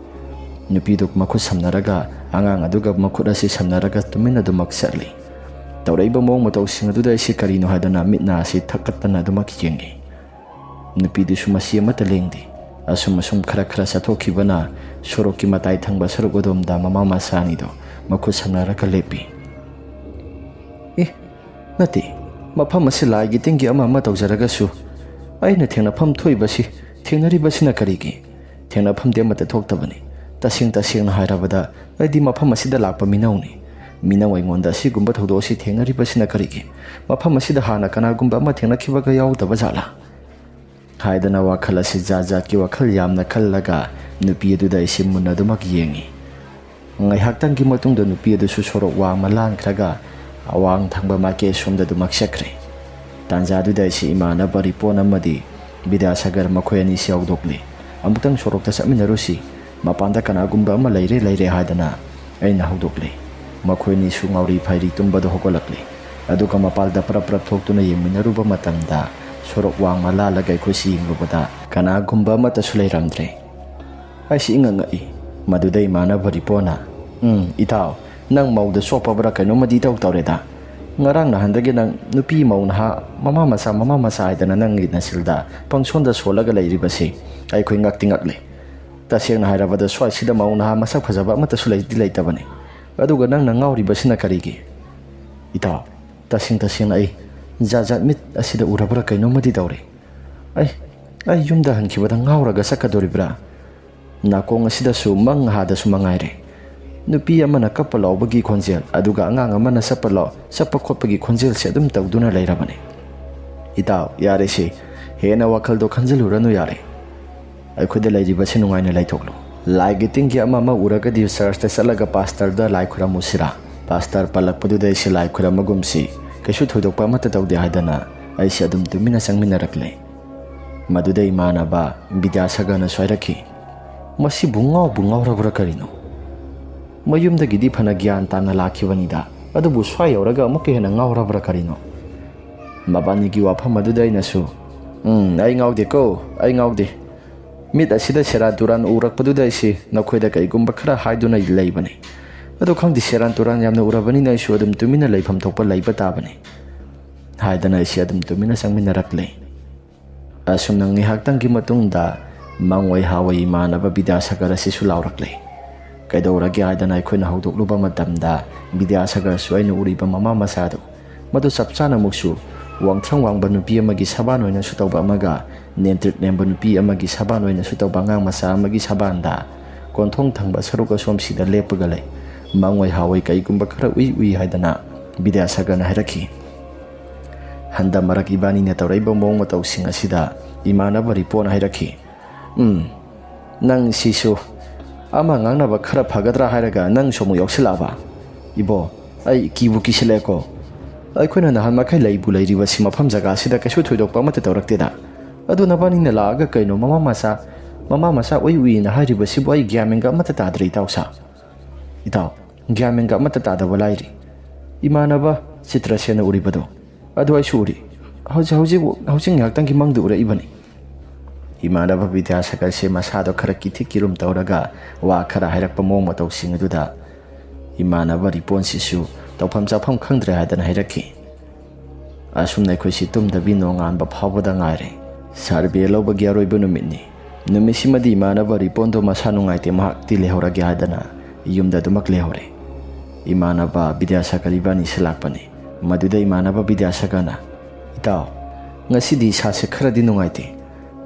ꯅꯨꯄꯤꯗꯨ ꯃꯈꯨꯠ ꯁꯝꯅꯔꯒ ꯑꯉꯥꯡ ꯑꯗꯨꯒ ꯃꯈꯨꯠ ꯑꯁꯤ ꯁꯝꯅꯔꯒ ꯇꯨꯃꯤꯟꯅ ꯑꯗꯨꯃꯛ ꯆꯠꯂꯤ꯫ ꯇꯧꯔꯛꯏꯕ ꯃꯑꯣꯡ ꯃꯇꯧꯁꯤꯡ ꯑꯗꯨꯗ ꯑꯩꯁꯤ ꯀꯔꯤꯅꯣ ꯍꯥꯏꯗꯅ ꯃꯤꯠ ꯅꯥ ꯑꯁꯤ ꯊꯛꯀꯠꯇꯅ ꯑꯗꯨꯃꯛ ꯌꯦꯡꯉꯤ꯫ ꯅꯨꯄꯤꯗꯨꯁꯨ ꯃꯁꯤ ꯑꯃꯠꯇ ꯂꯦꯡꯗꯦ꯫ ꯑꯁꯨꯝ ꯑꯁꯨꯝ ꯈꯔ ꯈꯔ ꯆꯠꯊꯣꯛꯈꯤꯕꯅ ꯁꯣꯔꯣꯛꯀꯤ ꯃꯇꯥꯏ ꯊꯪꯕ ꯁꯔꯨꯛ ꯑꯗꯣꯝꯗ ꯃꯃꯥ ꯃꯆꯥ ꯑꯅꯤꯗꯣ ꯃꯈꯨꯠ ꯁꯝꯅꯔꯒ ꯂꯦꯞꯄꯤ꯫ ꯑꯦ, ꯅꯠꯇꯦ, ꯃꯐꯝ ꯑꯁꯤ ꯂꯥꯏꯒꯤ ꯇꯤꯟꯒꯤ ꯑꯃ ꯑꯃ ꯇꯧꯖꯔꯒꯁꯨ ꯑꯩꯅ ꯊꯦꯡꯅꯐꯝ ꯊꯣꯛꯏꯕꯁꯤ, ꯊꯦꯡꯅꯔꯤꯕꯁꯤꯅ ꯀꯔꯤꯒꯤ? ꯊꯦꯡꯅꯐꯝꯗꯤ ꯑꯃꯠꯇ ꯊꯣꯛꯇꯕꯅꯤ꯫ ꯇꯁꯦꯡ ꯇꯁꯦꯡꯅ ꯍꯥꯏꯔꯕꯗ ꯑꯩꯗꯤ ꯃꯐꯝ ꯑꯁꯤꯗ ꯂꯥꯛꯄ ꯃꯤꯅꯧꯅꯤ꯫ ꯃꯤꯅꯧ ꯑꯩꯉꯣꯟꯗ ꯑꯁꯤꯒꯨꯝꯕ ꯊꯧꯗꯣꯛ ꯑꯁꯤ ꯊꯦꯡꯅꯔꯤꯕꯁꯤꯅ ꯀꯔꯤꯒꯤ? ꯃꯐꯝ ꯑꯁꯤꯗ ꯍꯥꯟꯅ ꯀꯅꯥꯒꯨꯝꯕ ꯑꯃ ꯊꯦꯡꯅꯈꯤꯕꯒ ꯌꯥꯎꯗꯕ ꯖꯥꯠꯂꯥ? ꯍꯥꯏꯗꯅ ꯋꯥꯈꯜ ꯑꯁꯤ ꯖꯥꯠ ꯖꯥꯠꯀꯤ ꯋꯥꯈꯜ ꯌꯥꯝꯅ ꯈꯜꯂꯒ ꯅꯨꯄꯤ ꯑꯗꯨꯗ ꯑꯩꯁꯤ ꯃꯨꯟꯅ ꯑꯗꯨꯃꯛ ꯌꯦꯡꯉꯤ꯫ ꯉꯥꯏꯍꯥꯛꯇꯪꯒꯤ ꯃꯇꯨꯡꯗ ꯅꯨꯄꯤ ꯑꯗꯨꯁꯨ ꯁꯣꯔꯣꯛ ꯋꯥꯡꯃ ꯂꯥꯟꯈ꯭ꯔꯒ ꯑꯋꯥꯡ ꯊꯪꯕ ꯃꯥꯏꯀꯩ ꯑꯁꯣꯝꯗ ꯑꯗꯨꯃꯛ ꯆꯠꯈ꯭ꯔꯦ꯫ ꯇꯥꯟꯖꯥꯗꯨꯗ ꯑꯩꯁꯤ ꯏꯃꯥꯟꯅꯕ ꯔꯤꯄꯣꯟ ꯑꯃꯗꯤ ꯕꯤꯗ꯭ꯌꯥꯁꯥꯒꯔ ꯃꯈꯣꯏ ꯑꯅꯤꯁꯤ ꯍꯧꯗꯣꯛꯂꯤ꯫ "ꯑꯃꯨꯛꯇꯪ ꯁꯣꯔꯣꯛꯇ ꯆꯠꯃꯤꯟꯅꯔꯨꯁꯤ, ꯃꯄꯥꯟꯗ ꯀꯅꯥꯒꯨꯝꯕ ꯑꯃ ꯂꯩꯔꯦ ꯂꯩꯔꯦ" ꯍꯥꯏꯗꯅ ꯑꯩꯅ ꯍꯧꯗꯣꯛꯂꯤ꯫ ꯃꯈꯣꯏ ꯑꯅꯤꯁꯨ ꯉꯥꯎꯔꯤ ꯐꯩꯔꯤ ꯇꯨꯝꯕꯗ ꯍꯧꯒꯠꯂꯛꯂꯤ꯫ ꯑꯗꯨꯒ ꯃꯄꯥꯟꯗ ꯄꯔꯞ ꯄꯔꯞ ꯊꯣꯛꯇꯨꯅ ꯌꯦꯡꯃꯤꯟꯅꯔꯨꯕ ꯃꯇꯝꯗ ꯁꯣꯔꯣꯛ ꯋꯥꯡꯃ ꯂꯥꯜꯂꯒ ꯑꯩꯈꯣꯏꯁꯤ ꯌꯦꯡꯂꯨꯕꯗ ꯀꯅꯥꯒꯨꯝꯕ ꯑꯃꯠꯇꯁꯨ ꯂꯩꯔꯝꯗ꯭ꯔꯦ꯫ ꯑꯩꯁꯤ ꯏꯉꯛ ꯉꯛꯏ꯫ ꯃꯗꯨꯗ ꯏꯃꯥꯟꯅꯕ ꯔꯤꯄꯣꯅ, "ꯎꯝ, ꯏꯇꯥꯎ, ꯅꯪ ꯃꯧꯗ ꯆꯣꯞꯄꯕ꯭ꯔꯥ ꯀꯩꯅꯣꯝꯃꯗꯤ ꯏꯇꯧ ꯇꯧꯔꯦꯗ꯫ ꯉꯔꯥꯡ ꯅꯍꯥꯟꯗꯒꯤ ꯅꯪ ꯅꯨꯄꯤ ꯃꯧ ꯅꯍꯥ, ꯃꯃꯥ ꯃꯆꯥ, ꯃꯃꯥ ꯃꯆꯥ ꯍꯥꯏꯗꯅ ꯅꯪꯒꯤ ꯅꯁꯤꯜꯗ ꯄꯪꯁꯣꯟꯗ ꯁꯣꯜꯂꯒ ꯂꯩꯔꯤꯕꯁꯤ ꯑꯩꯈꯣꯏ ꯉꯛꯇꯤ ꯉꯛꯂꯦ꯫ ꯇꯁꯦꯡꯅ ꯍꯥꯏꯔꯕꯗ ꯁ꯭ꯋꯥꯏꯁꯤꯗ ꯃꯧ ꯅꯍꯥ ꯃꯁꯛ ꯐꯖꯕ ꯑꯃꯠꯇꯁꯨ ꯂꯩꯗꯤ ꯂꯩꯇꯕꯅꯤ꯫ ꯑꯗꯨꯒ ꯅꯪꯅ ꯉꯥꯎꯔꯤꯕꯁꯤꯅ ꯀꯔꯤꯒꯤ? ꯏꯇꯥꯎ, ꯇꯁꯦꯡ ꯇꯁꯦꯡꯅ ꯑꯩ ꯖꯥꯠ ꯖꯥꯠ ꯃꯤꯠ ꯑꯁꯤꯗ ꯎꯔꯕ꯭ꯔꯥ ꯀꯩꯅꯣꯝꯃꯗꯤ ꯇꯧꯔꯦ꯫ ꯑꯩ, ꯑꯩ ꯌꯨꯝꯗ ꯍꯟꯈꯤꯕꯗ ꯉꯥꯎꯔꯒ ꯆꯠꯀꯗꯣꯔꯤꯕ꯭ꯔꯥ? ꯅꯥꯀꯣꯡ ꯑꯁꯤꯗꯁꯨ ꯃꯪ ꯍꯥꯗꯁꯨ ꯃꯉꯥꯏꯔꯦ꯫ ꯅꯨꯄꯤ ꯑꯃꯅ ꯀꯞꯄ ꯂꯥꯎꯕꯒꯤ ꯈꯣꯟꯖꯦꯜ, ꯑꯗꯨꯒ ꯑꯉꯥꯡ ꯑꯃꯅ ꯆꯠꯄ ꯂꯥꯎ-, ꯆꯠꯄ ꯈꯣꯠꯄꯒꯤ ꯈꯣꯟꯖꯦꯜꯁꯦ ꯑꯗꯨꯝ ꯇꯧꯗꯨꯅ ꯂꯩꯔꯕꯅꯤ꯫ ꯏꯇꯥꯎ, ꯌꯥꯔꯦꯁꯦ, ꯍꯦꯟꯅ ꯋꯥꯈꯜꯗꯣ ꯈꯟꯖꯤꯜꯂꯨꯔꯅꯨ ꯌꯥꯔꯦ꯫ ꯑꯩꯈꯣꯏꯗ ꯂꯩꯔꯤꯕꯁꯤ ꯅꯨꯡꯉꯥꯏꯅ ꯂꯩꯊꯣꯛꯂꯨ꯫ ꯂꯥꯏꯒꯤ ꯇꯤꯟꯒꯤ ꯑꯃ ꯑꯃ ꯎꯔꯒꯗꯤ ꯆꯔꯆꯇ ꯆꯠꯂꯒ ꯄꯥꯁꯇꯔꯗ ꯂꯥꯏ ꯈꯨꯔꯝꯃꯨꯁꯤꯔꯥ? ꯄꯥꯁꯇꯔ ꯄꯜꯂꯛꯄꯗꯨꯗ ꯑꯩꯁꯦ ꯂꯥꯏ ꯈꯨꯔꯝꯕꯒꯨꯝꯁꯤ, ꯀꯩꯁꯨ ꯊꯣꯏꯗꯣꯛꯄ ꯑꯃꯠꯇ ꯇꯧꯗꯦ ꯍꯥꯏꯗꯅ ꯑꯩꯁꯦ ꯑꯗꯨꯝ ꯇꯨꯃꯤꯟꯅ ꯆꯪꯃꯤꯟꯅꯔꯛꯂꯦ꯫ ꯃꯗꯨꯗ ꯏꯃꯥꯟꯅꯕ ꯕꯤꯗ꯭ꯌꯥꯁꯥꯒꯔꯅꯁꯨ ꯍꯥꯏꯔꯛꯈꯤ, "ꯃꯁꯤꯕꯨ ꯉꯥꯎꯕꯨ ꯉꯥꯎꯔꯕ꯭ꯔꯥ ꯀꯔꯤꯅꯣ? ꯃꯌꯨꯝꯗꯒꯤꯗꯤ ꯐꯅ ꯒ꯭ꯌꯥꯟ ꯇꯥꯅ ꯂꯥꯛꯈꯤꯕꯅꯤꯗ, ꯑꯗꯨꯕꯨ ꯁ꯭ꯋꯥꯏ ꯌꯧꯔꯒ ꯑꯃꯨꯛꯀ ꯍꯦꯟꯅ ꯉꯥꯎꯔꯕ꯭ꯔꯥ ꯀꯔꯤꯅꯣ?" ꯃꯕꯥꯅꯤꯒꯤ ꯋꯥꯐꯝ ꯑꯗꯨꯗ ꯑꯩꯅꯁꯨ, "ꯎꯝ, ꯑꯩ ꯉꯥꯎꯗꯦꯀꯣ, ꯑꯩ ꯉꯥꯎꯗꯦ꯫ ꯃꯤꯠ ꯑꯁꯤꯗ ꯁꯦꯔꯥꯟ ꯇꯨꯔꯥꯟ ꯎꯔꯛꯄꯗꯨꯗ ꯑꯩꯁꯤ ꯅꯈꯣꯏꯗ ꯀꯩꯒꯨꯝꯕ ꯈꯔ ꯍꯥꯏꯗꯨꯅ ꯂꯩꯕꯅꯤ꯫ ꯑꯗꯣ ꯈꯪꯗꯦ, ꯁꯦꯔꯥꯟ ꯇꯨꯔꯥꯟ ꯌꯥꯝꯅ ꯎꯔꯕꯅꯤꯅ ꯑꯩꯁꯨ ꯑꯗꯨꯝ ꯇꯨꯃꯤꯟꯅ ꯂꯩꯐꯝ ꯊꯣꯛꯄ ꯂꯩꯕ ꯇꯥꯕꯅꯤ," ꯍꯥꯏꯗꯅ ꯑꯩꯁꯤ ꯑꯗꯨꯝ ꯇꯨꯃꯤꯟꯅ ꯆꯪꯃꯤꯟꯅꯔꯛꯂꯦ꯫ ꯑꯁꯨꯝꯅ ꯉꯥꯏꯍꯥꯛꯇꯪꯒꯤ ꯃꯇꯨꯡꯗ ꯃꯪꯑꯣꯏ ꯍꯥꯋꯏ ꯏꯃꯥꯟꯅꯕ ꯕꯤꯗ꯭ꯌꯥꯁꯥꯒꯔ ꯑꯁꯤꯁꯨ ꯂꯥꯎꯔꯛꯂꯦ꯫ ꯀꯩꯗꯧꯔꯒꯦ ꯍꯥꯏꯗꯅ ꯑꯩꯈꯣꯏꯅ ꯍꯧꯗꯣꯛꯂꯨꯕ ꯃꯇꯝꯗ ꯕꯤꯗ꯭ꯌꯥꯁꯥꯒꯔꯁꯨ ꯑꯩꯅ ꯎꯔꯤꯕ ꯃꯃꯥ ꯃꯆꯥꯗꯨ, ꯃꯗꯨ ꯆꯞ ꯆꯥꯅ ꯑꯃꯨꯛꯁꯨ ꯋꯥꯡꯊ꯭ꯔꯪ ꯋꯥꯡꯕ ꯅꯨꯄꯤ ꯑꯃꯒꯤ ꯁꯕꯥꯟ ꯑꯣꯏꯅꯁꯨ ꯇꯧꯕ ꯑꯃꯒ ꯅꯦꯝꯇ꯭ꯔꯤꯛ ꯅꯦꯝꯕ ꯅꯨꯄꯤ ꯑꯃꯒꯤ ꯁꯕꯥꯟ ꯑꯣꯏꯅꯁꯨ ꯇꯧꯕ ꯑꯉꯥꯡ ꯃꯆꯥ ꯑꯃꯒꯤ ꯁꯕꯥꯟꯗ ꯀꯣꯟꯊꯣꯡ ꯊꯪꯕ ꯁꯔꯨꯛ ꯑꯁꯣꯝꯁꯤꯗ ꯂꯦꯞꯄꯒ ꯂꯩ꯫ ꯃꯪꯑꯣꯏ ꯍꯥꯋꯏ ꯀꯩꯒꯨꯝꯕ ꯈꯔ ꯎꯏ ꯎꯏ ꯍꯥꯏꯗꯅ ꯕꯤꯗ꯭ꯌꯥꯁꯥꯒꯔꯅ ꯍꯥꯏꯔꯛꯈꯤ꯫ ꯍꯟꯗꯛ ꯃꯔꯛ ꯏꯕꯥꯅꯤꯅ ꯇꯧꯔꯛꯏꯕ ꯃꯑꯣꯡ ꯃꯇꯧꯁꯤꯡ ꯑꯁꯤꯗ ꯏꯃꯥꯟꯅꯕ ꯔꯤꯄꯣꯟꯅ ꯍꯥꯏꯔꯛꯈꯤ, "ꯎꯝ, ꯅꯪ ꯁꯤꯁꯨ ꯑꯃ ꯉꯥꯡꯅꯕ ꯈꯔ ꯐꯒꯗ꯭ꯔꯥ ꯍꯥꯏꯔꯒ ꯅꯪꯁꯨ ꯑꯃꯨꯛ ꯌꯥꯎꯁꯤꯜꯂꯛꯑꯕ? ꯏꯕꯣ, ꯑꯩ ꯀꯤꯕꯨ ꯀꯤꯁꯤꯜꯂꯛꯑꯦꯀꯣ꯫ ꯑꯩꯈꯣꯏꯅ ꯅꯍꯥꯟ ꯃꯈꯩ ꯂꯩꯕꯨ ꯂꯩꯔꯤꯕꯁꯤ ꯃꯐꯝ ꯖꯒꯥꯁꯤꯗ ꯀꯩꯁꯨ ꯊꯣꯏꯗꯣꯛꯄ ꯑꯃꯠꯇ ꯇꯧꯔꯛꯇꯦꯗ꯫ ꯑꯗꯨ ꯅꯕꯥꯅꯤꯅ ꯂꯥꯛꯑꯒ ꯀꯩꯅꯣ ꯃꯃꯥ ꯃꯆꯥ, ꯃꯃꯥ ꯃꯆꯥ ꯎꯏ ꯎꯏꯅ ꯍꯥꯏꯔꯤꯕꯁꯤꯕꯨ ꯑꯩ ꯒ꯭ꯌꯥꯟ ꯃꯦꯟꯒ ꯑꯃꯠꯇ ꯇꯥꯗ꯭ꯔꯦ ꯏꯇꯥꯎ ꯁꯥ꯫ ꯏꯇꯥꯎ, ꯒ꯭ꯌꯥꯟ ꯃꯦꯟꯒ ꯑꯃꯠꯇ ꯇꯥꯗꯕ ꯂꯥꯏꯔꯤ꯫ ꯏꯃꯥꯟꯅꯕ ꯆꯤꯇ꯭ꯔꯁꯦꯟꯅ ꯎꯔꯤꯕꯗꯣ ꯑꯗꯨ ꯑꯩꯁꯨ ꯎꯔꯤ꯫ ꯍꯧꯖꯤꯛ ꯍꯧꯖꯤꯛ ꯍꯧꯖꯤꯛ ꯉꯥꯏꯍꯥꯛꯇꯪꯒꯤ ꯃꯪꯗ ꯎꯔꯛꯏꯕꯅꯤ꯫ ꯏꯃꯥꯟꯅꯕ ꯕꯤꯗ꯭ꯌꯥꯁꯥꯒꯔꯁꯦ ꯃꯁꯥꯗꯣ ꯈꯔ ꯀꯤꯊꯤꯛ ꯀꯤꯔꯨꯝ ꯇꯧꯔꯒ ꯋꯥ ꯈꯔ ꯍꯥꯏꯔꯛꯄ ꯃꯑꯣꯡ ꯃꯇꯧꯁꯤꯡ ꯑꯗꯨꯗ ꯏꯃꯥꯟꯅꯕ ꯔꯤꯄꯣꯟꯁꯤꯁꯨ ꯇꯧꯐꯝ ꯆꯥꯐꯝ ꯈꯪꯗ꯭ꯔꯦ ꯍꯥꯏꯗꯅ ꯍꯥꯏꯔꯛꯈꯤ꯫ ꯑꯁꯨꯝꯅ ꯑꯩꯈꯣꯏꯁꯤ ꯇꯨꯝꯗꯕꯤ ꯅꯣꯡꯉꯥꯟꯕ ꯐꯥꯎꯕꯗ ꯉꯥꯏꯔꯦ꯫ ꯁꯥꯔꯕꯦ ꯂꯧꯕꯒꯤ ꯑꯔꯣꯏꯕ ꯅꯨꯃꯤꯠꯅꯤ꯫ ꯅꯨꯃꯤꯠꯁꯤꯃꯗꯤ ꯏꯃꯥꯟꯅꯕ ꯔꯤꯄꯣꯟꯗꯣ ꯃꯁꯥ ꯅꯨꯡꯉꯥꯏꯇꯦ, ꯃꯍꯥꯛꯇꯤ ꯂꯩꯍꯧꯔꯒꯦ ꯍꯥꯏꯗꯅ ꯌꯨꯝꯗ ꯑꯗꯨꯃꯛ ꯂꯩꯍꯧꯔꯦ꯫ ꯏꯃꯥꯟꯅꯕ ꯕꯤꯗ꯭ꯌꯥꯁꯥꯒꯔ ꯏꯕꯥꯅꯤꯁꯤ ꯂꯥꯛꯄꯅꯤ꯫ ꯃꯗꯨꯗ ꯏꯃꯥꯟꯅꯕ ꯕꯤꯗ꯭ꯌꯥꯁꯥꯒꯔꯅ, "ꯏꯇꯥꯎ, ꯉꯁꯤꯗꯤ ꯏꯁꯥꯁꯦ ꯈꯔꯗꯤ ꯅꯨꯡꯉꯥꯏꯇꯦ꯫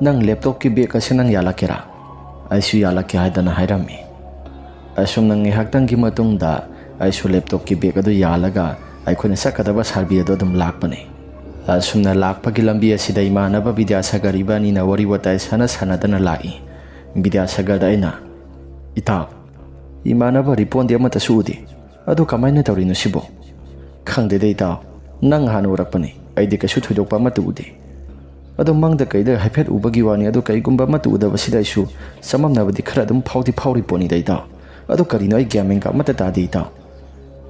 ꯅꯪ ꯂꯦꯞꯇꯣꯞꯀꯤ ꯕꯦꯒ ꯑꯁꯤ ꯅꯪ ꯌꯥꯜꯂꯛꯀꯦꯔꯥ?" ꯑꯩꯁꯨ ꯌꯥꯜꯂꯛꯀꯦ ꯍꯥꯏꯗꯅ ꯍꯥꯏꯔꯝꯃꯤ꯫ ꯑꯁꯨꯝꯅ ꯉꯥꯏꯍꯥꯛꯇꯪꯒꯤ ꯃꯇꯨꯡꯗ ꯑꯩꯁꯨ ꯂꯦꯞꯇꯣꯞꯀꯤ ꯕꯦꯒ ꯑꯗꯨ ꯌꯥꯜꯂꯒ ꯑꯩꯈꯣꯏꯅ ꯆꯠꯀꯗꯕ ꯁꯥꯔꯕꯦ ꯑꯗꯨ ꯑꯗꯨꯝ ꯂꯥꯛꯄꯅꯤ꯫ ꯑꯁꯨꯝꯅ ꯂꯥꯛꯄꯒꯤ ꯂꯝꯕꯤ ꯑꯁꯤꯗ ꯏꯃꯥꯟꯅꯕ ꯕꯤꯗ꯭ꯌꯥꯁꯥꯒꯔ ꯏꯕꯥꯅꯤꯅ ꯋꯥꯔꯤ ꯋꯥꯇꯥꯏ ꯁꯥꯟꯅ ꯁꯥꯟꯅꯗꯅ ꯂꯥꯛꯏ꯫ ꯕꯤꯗ꯭ꯌꯥꯁꯥꯒꯔꯗ ꯑꯩꯅ, "ꯏꯇꯥꯎ, ꯏꯃꯥꯟꯅꯕ ꯔꯤꯄꯣꯟꯗꯤ ꯑꯃꯠꯇꯁꯨ ꯎꯗꯦ꯫ ꯑꯗꯨ ꯀꯃꯥꯏꯅ ꯇꯧꯔꯤꯅꯣ ꯁꯤꯕꯣ?" "ꯈꯪꯗꯦꯗ ꯏꯇꯥꯎ, ꯅꯪ ꯍꯥꯟꯅ ꯎꯔꯛꯄꯅꯤ꯫ ꯑꯩꯗꯤ ꯀꯩꯁꯨ ꯊꯣꯏꯗꯣꯛꯄ ꯑꯃꯠꯇ ꯎꯗꯦ꯫ ꯑꯗꯣ ꯃꯪꯗ ꯀꯩꯗ ꯍꯥꯏꯐꯦꯠ ꯎꯕꯒꯤ ꯋꯥꯅꯤ, ꯑꯗꯨ ꯀꯩꯒꯨꯝꯕ ꯑꯃꯠꯇ ꯎꯗꯕꯁꯤꯗ ꯑꯩꯁꯨ ꯆꯃꯝꯅꯕꯗꯤ ꯈꯔ ꯑꯗꯨꯝ ꯐꯥꯎꯗꯤ ꯐꯥꯎꯔꯤ ꯄꯣꯠꯅꯤꯗ ꯏꯇꯥꯎ꯫ ꯑꯗꯨ ꯀꯔꯤꯅꯣ, ꯑꯩ ꯒ꯭ꯌꯥꯟ ꯃꯦꯟꯒ ꯑꯃꯠꯇ ꯇꯥꯗꯦ ꯏꯇꯥꯎ꯫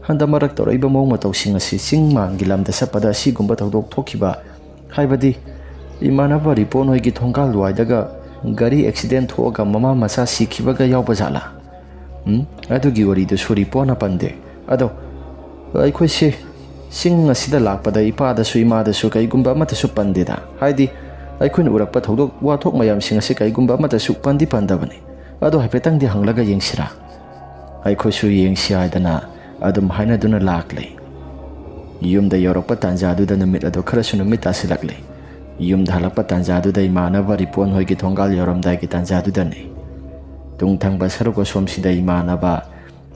ꯍꯟꯗꯛ ꯃꯔꯛ ꯇꯧꯔꯛꯏꯕ ꯃꯑꯣꯡ ꯃꯇꯧꯁꯤꯡ ꯑꯁꯤ ꯆꯤꯡ ꯃꯥꯟꯒꯤ ꯂꯝꯗ ꯆꯠꯄꯗ ꯑꯁꯤꯒꯨꯝꯕ ꯊꯧꯗꯣꯛ ꯊꯣꯛꯈꯤꯕ, ꯍꯥꯏꯕꯗꯤ ꯏꯃꯥꯟꯅꯕ ꯔꯤꯄꯣꯟ ꯍꯣꯏꯒꯤ ꯊꯣꯡꯒꯥꯜ ꯋꯥꯏꯗꯒ ꯒꯥꯔꯤ ꯑꯦꯛꯁꯤꯗꯦꯟ ꯊꯣꯛꯑꯒ ꯃꯃꯥ ꯃꯆꯥ ꯁꯤꯈꯤꯕꯒ ꯌꯥꯎꯕ ꯖꯥꯠꯂꯥ? ꯎꯝ, ꯑꯗꯨꯒꯤ ꯋꯥꯔꯤꯗꯨꯁꯨ ꯔꯤꯄꯣꯟꯅ ꯄꯟꯗꯦ꯫ ꯑꯗꯣ ꯑꯩꯈꯣꯏꯁꯦ ꯆꯤꯡ ꯑꯁꯤꯗ ꯂꯥꯛꯄꯗ ꯏꯄꯥꯗꯁꯨ ꯏꯃꯥꯗꯁꯨ ꯀꯩꯒꯨꯝꯕ ꯑꯃꯠꯇꯁꯨ ꯄꯟꯗꯦꯗ꯫ ꯍꯥꯏꯗꯤ ꯑꯩꯈꯣꯏꯅ ꯎꯔꯛꯄ ꯊꯧꯗꯣꯛ ꯋꯥꯊꯣꯛ ꯃꯌꯥꯝꯁꯤꯡ ꯑꯁꯤ ꯀꯩꯒꯨꯝꯕ ꯑꯃꯠꯇꯁꯨ ꯄꯟꯗꯤ ꯄꯟꯗꯕꯅꯤ꯫ ꯑꯗꯣ ꯍꯥꯏꯐꯦꯠꯇꯪꯗꯤ ꯍꯪꯂꯒ ꯌꯦꯡꯁꯤꯔꯥ?" ꯑꯩꯈꯣꯏꯁꯨ ꯌꯦꯡꯁꯤ ꯍꯥꯏꯗꯅ ꯑꯗꯨꯝ ꯍꯥꯏꯅꯗꯨꯅ ꯂꯥꯛꯂꯦ꯫ ꯌꯨꯝꯗ ꯌꯧꯔꯛꯄ ꯇꯥꯟꯖꯥꯗꯨꯗ ꯅꯨꯃꯤꯠ ꯑꯗꯨ ꯈꯔꯁꯨ ꯅꯨꯃꯤꯠ ꯇꯥꯁꯤꯜꯂꯛꯂꯦ꯫ ꯌꯨꯝꯗ ꯍꯜꯂꯛꯄ ꯇꯥꯟꯖꯥꯗꯨꯗ ꯏꯃꯥꯟꯅꯕ ꯔꯤꯄꯣꯟ ꯍꯣꯏꯒꯤ ꯊꯣꯡꯒꯥꯜ ꯌꯧꯔꯝꯗꯥꯏꯒꯤ ꯇꯥꯟꯖꯥꯗꯨꯗꯅꯤ꯫ ꯇꯨꯡꯊꯪꯕ ꯁꯔꯨꯛ ꯑꯁꯣꯝꯁꯤꯗ ꯏꯃꯥꯟꯅꯕ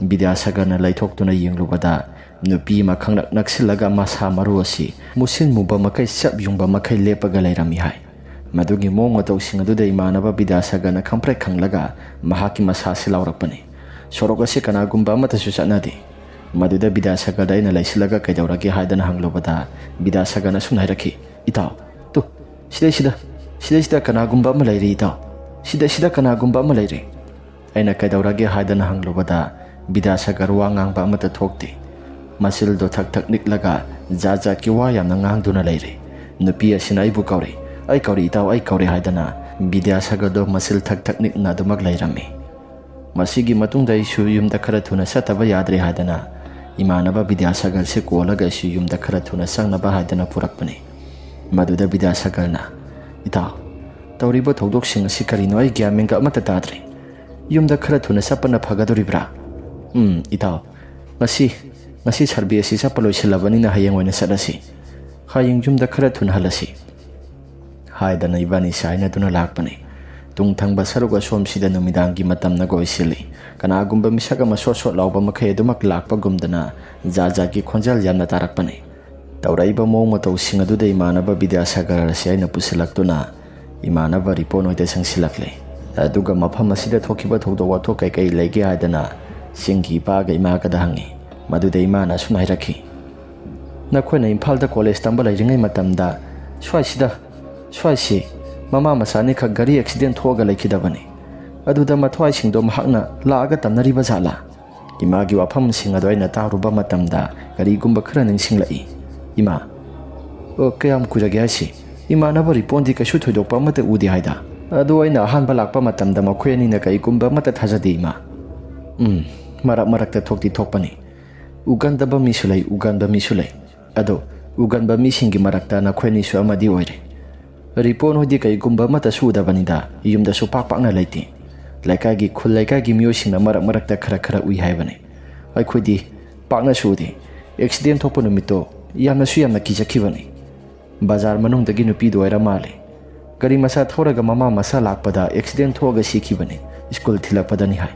ꯕꯤꯗ꯭ꯌꯥꯁꯥꯒꯔꯅ ꯂꯩꯊꯣꯛꯇꯨꯅ ꯌꯦꯡꯂꯨꯕꯗ, ꯅꯨꯄꯤ ꯑꯃ ꯈꯪꯅꯛ ꯅꯛꯁꯤꯜꯂꯒ ꯃꯁꯥ ꯃꯔꯨ ꯑꯁꯤ ꯃꯨꯁꯤꯟ ꯃꯨꯕ ꯃꯈꯩ, ꯆꯞ ꯌꯨꯡꯕ ꯃꯈꯩ ꯂꯦꯞꯄꯒ ꯂꯩꯔꯝꯃꯤ ꯍꯥꯏ꯫ ꯃꯗꯨꯒꯤ ꯃꯑꯣꯡ ꯃꯇꯧꯁꯤꯡ ꯑꯗꯨꯗ ꯏꯃꯥꯟꯅꯕ ꯕꯤꯗ꯭ꯌꯥꯁꯥꯒꯔꯅ ꯈꯪꯄ꯭ꯔꯦꯛ ꯈꯪꯂꯒ ꯃꯍꯥꯛꯀꯤ ꯃꯁꯥꯁꯤ ꯂꯥꯎꯔꯛꯄꯅꯤ꯫ "ꯁꯣꯔꯣꯛ ꯑꯁꯤ ꯀꯅꯥꯒꯨꯝꯕ ꯑꯃꯠꯇꯁꯨ ꯆꯠꯅꯗꯦ꯫ ꯃꯗꯨꯗ ꯕꯤꯗ꯭ꯌꯥꯁꯥꯒꯔꯗ ꯑꯩꯅ ꯂꯩꯁꯤꯜꯂꯒ ꯀꯩꯗꯧꯔꯒꯦ?" ꯍꯥꯏꯗꯅ ꯍꯪꯂꯨꯕꯗ, ꯕꯤꯗ꯭ꯌꯥꯁꯥꯒꯔꯅ ꯑꯁꯨꯝꯅ ꯍꯥꯏꯔꯛꯈꯤ, "ꯏꯇꯥꯎ, ꯇꯨ, ꯁꯤꯗꯩꯁꯤꯗ, ꯁꯤꯗꯩꯁꯤꯗ ꯀꯅꯥꯒꯨꯝꯕ ꯑꯃ ꯂꯩꯔꯤ ꯏꯇꯥꯎ꯫ ꯁꯤꯗ, ꯁꯤꯗ ꯀꯅꯥꯒꯨꯝꯕ ꯑꯃ ꯂꯩꯔꯤ꯫" ꯑꯩꯅ ꯀꯩꯗꯧꯔꯒꯦ ꯍꯥꯏꯗꯅ ꯍꯪꯂꯨꯕꯗ, ꯕꯤꯗ꯭ꯌꯥꯁꯥꯒꯔ ꯋꯥ ꯉꯥꯡꯕ ꯑꯃꯠꯇ ꯊꯣꯛꯇꯦ꯫ ꯃꯆꯤꯜꯗꯣ ꯊꯛ ꯊꯛ ꯅꯤꯛꯂꯒ ꯖꯥꯠ ꯖꯥꯠꯀꯤ ꯋꯥ ꯌꯥꯝꯅ ꯉꯥꯡꯗꯨꯅ ꯂꯩꯔꯦ꯫ ꯅꯨꯄꯤ ꯑꯁꯤꯅ ꯑꯩꯕꯨ ꯀꯧꯔꯤ, "ꯑꯩ ꯀꯧꯔꯤ ꯏꯇꯥꯎ, ꯑꯩ ꯀꯧꯔꯤ" ꯍꯥꯏꯗꯅ ꯕꯤꯗ꯭ꯌꯥꯁꯥꯒꯔꯗꯣ ꯃꯆꯤꯜ ꯊꯛ ꯊꯛ ꯅꯤꯛꯅ ꯑꯗꯨꯃꯛ ꯂꯩꯔꯝꯃꯤ꯫ ꯃꯁꯤꯒꯤ ꯃꯇꯨꯡꯗ ꯑꯩꯁꯨ ꯌꯨꯝꯗ ꯈꯔ ꯊꯨꯅ ꯆꯠꯇꯕ ꯌꯥꯗ꯭ꯔꯦ ꯍꯥꯏꯗꯅ ꯏꯃꯥꯟꯅꯕ ꯕꯤꯗ꯭ꯌꯥꯁꯥꯒꯔꯁꯦ ꯀꯣꯜꯂꯒ ꯑꯩꯁꯨ ꯌꯨꯝꯗ ꯈꯔ ꯊꯨꯅ ꯆꯪꯅꯕ ꯍꯥꯏꯗꯅ ꯄꯨꯔꯛꯄꯅꯤ꯫ ꯃꯗꯨꯗ ꯕꯤꯗ꯭ꯌꯥꯁꯥꯒꯔꯅ, "ꯏꯇꯥꯎ, ꯇꯧꯔꯤꯕ ꯊꯧꯗꯣꯛꯁꯤꯡ ꯑꯁꯤ ꯀꯔꯤꯅꯣ? ꯑꯩ ꯒ꯭ꯌꯥꯟ ꯃꯦꯟꯒ ꯑꯃꯠꯇ ꯇꯥꯗ꯭ꯔꯦ꯫ ꯌꯨꯝꯗ ꯈꯔ ꯊꯨꯅ ꯆꯠꯄꯅ ꯐꯒꯗꯧꯔꯤꯕ꯭ꯔꯥ?" "ꯎꯝ, ꯏꯇꯥꯎ, ꯉꯁꯤ, ꯉꯁꯤ ꯁꯔꯚꯦ ꯑꯁꯤ ꯆꯠꯄ ꯂꯣꯏꯁꯤꯜꯂꯕꯅꯤꯅ ꯍꯌꯦꯡ ꯑꯣꯏꯅ ꯆꯠꯂꯁꯤ꯫ ꯍꯌꯦꯡ ꯌꯨꯝꯗ ꯈꯔ ꯊꯨꯅ ꯍꯜꯂꯁꯤ" ꯍꯥꯏꯗꯅ ꯏꯕꯥꯅꯤꯁꯦ ꯍꯥꯏꯅꯗꯨꯅ ꯂꯥꯛꯄꯅꯤ꯫ ꯇꯨꯡ ꯊꯪꯕ ꯁꯔꯨꯛ ꯑꯁꯣꯝꯁꯤꯗ ꯅꯨꯃꯤꯗꯥꯡꯒꯤ ꯃꯇꯝꯅꯒ ꯑꯣꯏꯁꯤꯜꯂꯤ꯫ ꯀꯅꯥꯒꯨꯝꯕ ꯃꯤꯁꯛ ꯑꯃ ꯁꯣꯠ ꯁꯣꯠ ꯂꯥꯎꯕ ꯃꯈꯩ ꯑꯗꯨꯃꯛ ꯂꯥꯛꯄꯒꯨꯝꯗꯅ ꯖꯥꯠ ꯖꯥꯠꯀꯤ ꯈꯣꯟꯖꯦꯜ ꯌꯥꯝꯅ ꯇꯥꯔꯛꯄꯅꯤ꯫ ꯇꯧꯔꯛꯏꯕ ꯃꯑꯣꯡ ꯃꯇꯧꯁꯤꯡ ꯑꯗꯨꯗ ꯏꯃꯥꯟꯅꯕ ꯕꯤꯗ꯭ꯌꯥꯁꯥꯒꯔ ꯑꯁꯤ ꯑꯩꯅ ꯄꯨꯁꯤꯜꯂꯛꯇꯨꯅ ꯏꯃꯥꯟꯅꯕ ꯔꯤꯄꯣꯟ ꯍꯣꯏꯗ ꯆꯪꯁꯤꯜꯂꯛꯂꯦ꯫ ꯑꯗꯨꯒ ꯃꯐꯝ ꯑꯁꯤꯗ ꯊꯣꯛꯈꯤꯕ ꯊꯧꯗꯣꯛ ꯋꯥꯊꯣꯛ ꯀꯩꯀꯩ ꯂꯩꯒꯦ ꯍꯥꯏꯗꯅ ꯆꯤꯡꯒꯤ ꯏꯄꯥꯒ ꯏꯃꯥꯒꯗ ꯍꯪꯉꯤ꯫ ꯃꯗꯨꯗ ꯏꯃꯥꯅ ꯑꯁꯨꯝꯅ ꯍꯥꯏꯔꯛꯈꯤ, "ꯅꯈꯣꯏꯅ ꯏꯝꯐꯥꯜꯗ ꯀꯣꯂꯦꯖ ꯇꯝꯕ ꯂꯩꯔꯤꯉꯩ ꯃꯇꯝꯗ ꯁ꯭ꯋꯥꯏꯁꯤꯗ, ꯁ꯭ꯋꯥꯏꯁꯤ ꯃꯃꯥ ꯃꯆꯥ ꯑꯅꯤꯈꯛ ꯒꯥꯔꯤ ꯑꯦꯛꯁꯤꯗꯦꯟ ꯊꯣꯛꯑꯒ ꯂꯩꯈꯤꯗꯕꯅꯤ꯫ ꯑꯗꯨꯗ ꯃꯊ꯭ꯋꯥꯏꯁꯤꯡꯗꯣ ꯃꯍꯥꯛꯅ ꯂꯥꯛꯑꯒ ꯇꯝꯅꯔꯤꯕ ꯖꯥꯠꯂꯥ?" ꯏꯃꯥꯒꯤ ꯋꯥꯐꯝꯁꯤꯡ ꯑꯗꯨ ꯑꯩꯅ ꯇꯥꯔꯨꯕ ꯃꯇꯝꯗ ꯀꯔꯤꯒꯨꯝꯕ ꯈꯔ ꯅꯤꯡꯁꯤꯡꯂꯛꯏ꯫ "ꯏꯃꯥ, ꯑꯣ, ꯀꯌꯥꯝ ꯀꯨꯏꯔꯒꯦ ꯍꯥꯏꯁꯤ? ꯏꯃꯥꯟꯅꯕ ꯔꯤꯄꯣꯟꯗꯤ ꯀꯩꯁꯨ ꯊꯣꯏꯗꯣꯛꯄ ꯑꯃꯠꯇ ꯎꯗꯦ ꯍꯥꯏꯗ꯫ ꯑꯗꯨ ꯑꯩꯅ ꯑꯍꯥꯟꯕ ꯂꯥꯛꯄ ꯃꯇꯝꯗ ꯃꯈꯣꯏ ꯑꯅꯤꯅ ꯀꯔꯤꯒꯨꯝꯕ ꯑꯃꯠꯇ ꯊꯥꯖꯗꯦ, ꯏꯃꯥ꯫" "ꯎꯝ, ꯃꯔꯛ ꯃꯔꯛꯇ ꯊꯣꯛꯇꯤ ꯊꯣꯛꯄꯅꯤ꯫ ꯎꯒꯟꯗꯕ ꯃꯤꯁꯨ ꯂꯩ, ꯎꯒꯟꯕ ꯃꯤꯁꯨ ꯂꯩ꯫ ꯑꯗꯣ ꯎꯒꯟꯕ ꯃꯤꯁꯤꯡꯒꯤ ꯃꯔꯛꯇ ꯅꯈꯣꯏ ꯑꯅꯤꯁꯨ ꯑꯃꯗꯤ ꯑꯣꯏꯔꯦ꯫ ꯔꯤꯄꯣꯟ ꯍꯣꯏꯗꯤ ꯀꯩꯒꯨꯝꯕ ꯑꯃꯠꯇꯁꯨ ꯎꯗꯕꯅꯤꯗ, ꯌꯨꯝꯗꯁꯨ ꯄꯥꯛ ꯄꯥꯛꯅ ꯂꯩꯇꯦ꯫ ꯂꯩꯀꯥꯏꯒꯤ, ꯈꯨꯜ ꯂꯩꯀꯥꯏꯒꯤ ꯃꯤꯑꯣꯏꯁꯤꯡꯅ ꯃꯔꯛ ꯃꯔꯛꯇ ꯈꯔ ꯈꯔ ꯎꯏ ꯍꯥꯏꯕꯅꯤ꯫ ꯑꯩꯈꯣꯏꯗꯤ ꯄꯥꯛꯅꯁꯨ ꯎꯗꯦ꯫ ꯑꯦꯛꯁꯤꯗꯦꯟ ꯊꯣꯛꯄ ꯅꯨꯃꯤꯠꯇꯣ ꯌꯥꯝꯅꯁꯨ ꯌꯥꯝꯅ ꯀꯤꯖꯈꯤꯕꯅꯤ꯫ ꯕꯖꯥꯔ ꯃꯅꯨꯡꯗꯒꯤ ꯅꯨꯄꯤꯗꯨ ꯑꯣꯏꯔ ꯃꯥꯜꯂꯦ꯫ ꯒꯥꯔꯤ ꯃꯆꯥ ꯊꯧꯔꯒ ꯃꯃꯥ ꯃꯆꯥ ꯂꯥꯛꯄꯗ ꯑꯦꯛꯁꯤꯗꯦꯟ ꯊꯣꯛꯑꯒ ꯁꯤꯈꯤꯕꯅꯤ, ꯁ꯭ꯀꯨꯜ ꯊꯤꯜꯂꯛꯄꯗꯅꯤ" ꯍꯥꯏ꯫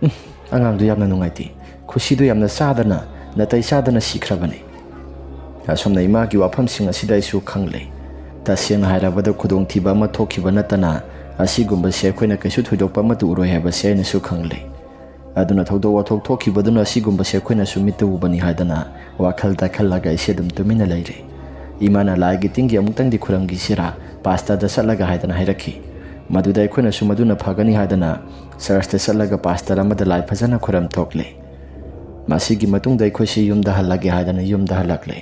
"ꯎꯝ, ꯑꯉꯥꯡꯗꯨ ꯌꯥꯝꯅ ꯅꯨꯡꯉꯥꯏꯇꯦ꯫ ꯈꯨꯁꯤꯗꯨ ꯌꯥꯝꯅ ꯆꯥꯗꯅ, ꯅꯥꯇꯩ ꯆꯥꯗꯅ ꯁꯤꯈ꯭ꯔꯕꯅꯤ꯫" ꯑꯁꯨꯝꯅ ꯏꯃꯥꯒꯤ ꯋꯥꯐꯝꯁꯤꯡ ꯑꯁꯤꯗ ꯑꯩꯁꯨ ꯈꯪꯂꯦ꯫ ꯇꯁꯦꯡꯅ ꯍꯥꯏꯔꯕꯗ ꯈꯨꯗꯣꯡꯊꯤꯕ ꯑꯃ ꯊꯣꯛꯈꯤꯕ ꯅꯠꯇꯅ ꯑꯁꯤꯒꯨꯝꯕꯁꯤ ꯑꯩꯈꯣꯏꯅ ꯀꯩꯁꯨ ꯊꯣꯏꯗꯣꯛꯄ ꯑꯃꯠꯇ ꯎꯔꯣꯏ ꯍꯥꯏꯕꯁꯤ ꯑꯩꯅꯁꯨ ꯈꯪꯂꯦ꯫ ꯑꯗꯨꯅ ꯊꯧꯗꯣꯛ ꯋꯥꯊꯣꯛ ꯊꯣꯛꯈꯤꯕꯗꯨꯅ ꯑꯁꯤꯒꯨꯝꯕꯁꯦ ꯑꯩꯈꯣꯏꯅꯁꯨ ꯃꯤꯠꯇ ꯎꯕꯅꯤ ꯍꯥꯏꯗꯅ ꯋꯥꯈꯜꯗ ꯈꯜꯂꯒ ꯑꯩꯁꯦ ꯑꯗꯨꯝ ꯇꯨꯃꯤꯟꯅ ꯂꯩꯔꯦ꯫ ꯏꯃꯥꯅ "ꯂꯥꯏꯒꯤ ꯇꯤꯟꯒꯤ ꯑꯃꯨꯛꯇꯪꯗꯤ ꯈꯨꯔꯝꯈꯤꯁꯤꯔꯥ, ꯄꯥꯁꯇꯔꯗ ꯆꯠꯂꯒ" ꯍꯥꯏꯗꯅ ꯍꯥꯏꯔꯛꯈꯤ꯫ ꯃꯗꯨꯗ ꯑꯩꯈꯣꯏꯅꯁꯨ ꯃꯗꯨꯅ ꯐꯒꯅꯤ ꯍꯥꯏꯗꯅ ꯆꯔꯆꯇ ꯆꯠꯂꯒ ꯄꯥꯁꯇꯔ ꯑꯃꯗ ꯂꯥꯏ ꯐꯖꯅ ꯈꯨꯔꯝ ꯊꯣꯛꯂꯦ꯫ ꯃꯁꯤꯒꯤ ꯃꯇꯨꯡꯗ ꯑꯩꯈꯣꯏꯁꯤ ꯌꯨꯝꯗ ꯍꯜꯂꯒꯦ ꯍꯥꯏꯗꯅ ꯌꯨꯝꯗ ꯍꯜꯂꯛꯂꯦ꯫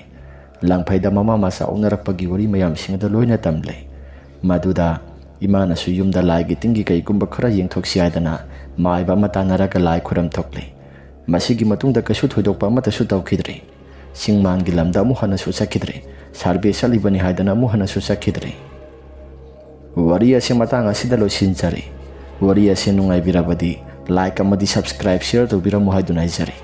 ꯂꯥꯡꯐꯩꯗ ꯃꯃꯥ ꯃꯆꯥ ꯑꯣꯛꯅꯔꯛꯄꯒꯤ ꯋꯥꯔꯤ ꯃꯌꯥꯝꯁꯤꯡ ꯑꯗꯨ ꯂꯣꯏꯅ ꯇꯝꯂꯦ꯫ ꯃꯗꯨꯗ ꯏꯃꯥꯅꯁꯨ ꯌꯨꯝꯗ ꯂꯥꯏꯒꯤ ꯇꯤꯟꯒꯤ ꯀꯩꯒꯨꯝꯕ ꯈꯔ ꯌꯦꯡꯊꯣꯛꯁꯤ ꯍꯥꯏꯗꯅ ꯃꯥꯏꯕ ꯑꯃ ꯇꯥꯟꯅꯔꯒ ꯂꯥꯏ ꯈꯨꯔꯝ ꯊꯣꯛꯂꯦ꯫ ꯃꯁꯤꯒꯤ ꯃꯇꯨꯡꯗ ꯀꯩꯁꯨ ꯊꯣꯏꯗꯣꯛꯄ ꯑꯃꯠꯇꯁꯨ ꯇꯧꯈꯤꯗ꯭ꯔꯦ꯫ ꯆꯤꯡ ꯃꯥꯟꯒꯤ ꯂꯝꯗ ꯑꯃꯨꯛ ꯍꯟꯅꯁꯨ ꯆꯠꯈꯤꯗ꯭ꯔꯦ꯫ ꯁꯥꯔꯚꯦ ꯆꯠꯂꯤꯕꯅꯤ ꯍꯥꯏꯗꯅ ꯑꯃꯨꯛ ꯍꯟꯅꯁꯨ ꯆꯠꯈꯤꯗ꯭ꯔꯦ꯫ ꯋꯥꯔꯤ ꯑꯁꯤ ꯃꯇꯥꯡ ꯑꯁꯤꯗ ꯂꯣꯏꯁꯤꯟꯖꯔꯦ꯫ ꯋꯥꯔꯤ ꯑꯁꯤ ꯅꯨꯡꯉꯥꯏꯕꯤꯔꯕꯗꯤ like ꯑꯃꯗꯤ subscribe, share ꯇꯧꯕꯤꯔꯝꯃꯨ ꯍꯥꯏꯗꯨꯅ ꯍꯥꯏꯖꯔꯤ꯫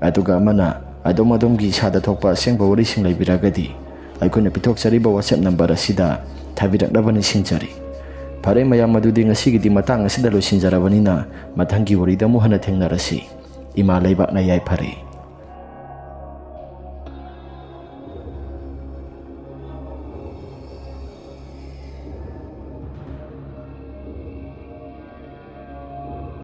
ꯑꯗꯨꯒ ꯑꯃꯅ ꯑꯗꯣꯝ ꯑꯗꯣꯝꯒꯤ ꯏꯁꯥꯗ ꯊꯣꯛꯄ ꯑꯁꯦꯡꯕ ꯋꯥꯔꯤꯁꯤꯡ ꯂꯩꯕꯤꯔꯒꯗꯤ ꯑꯩꯈꯣꯏꯅ ꯄꯤꯊꯣꯛꯆꯔꯤꯕ WhatsApp number ꯑꯁꯤꯗ ꯊꯥꯕꯤꯔꯛꯅꯕ ꯅꯤꯡꯁꯤꯡꯖꯔꯤ꯫ ꯐꯔꯦ ꯃꯌꯥꯝ, ꯑꯗꯨꯗꯤ ꯉꯁꯤꯒꯤꯗꯤ ꯃꯇꯥꯡ ꯑꯁꯤꯗ ꯂꯣꯏꯁꯤꯟꯖꯔꯕꯅꯤꯅ ꯃꯊꯪꯒꯤ ꯋꯥꯔꯤꯗ ꯑꯃꯨꯛ ꯍꯟꯅ ꯊꯦꯡꯅꯔꯁꯤ꯫ ꯏꯃꯥ ꯂꯩꯕꯥꯛꯅ ꯌꯥꯏꯐꯔꯦ꯫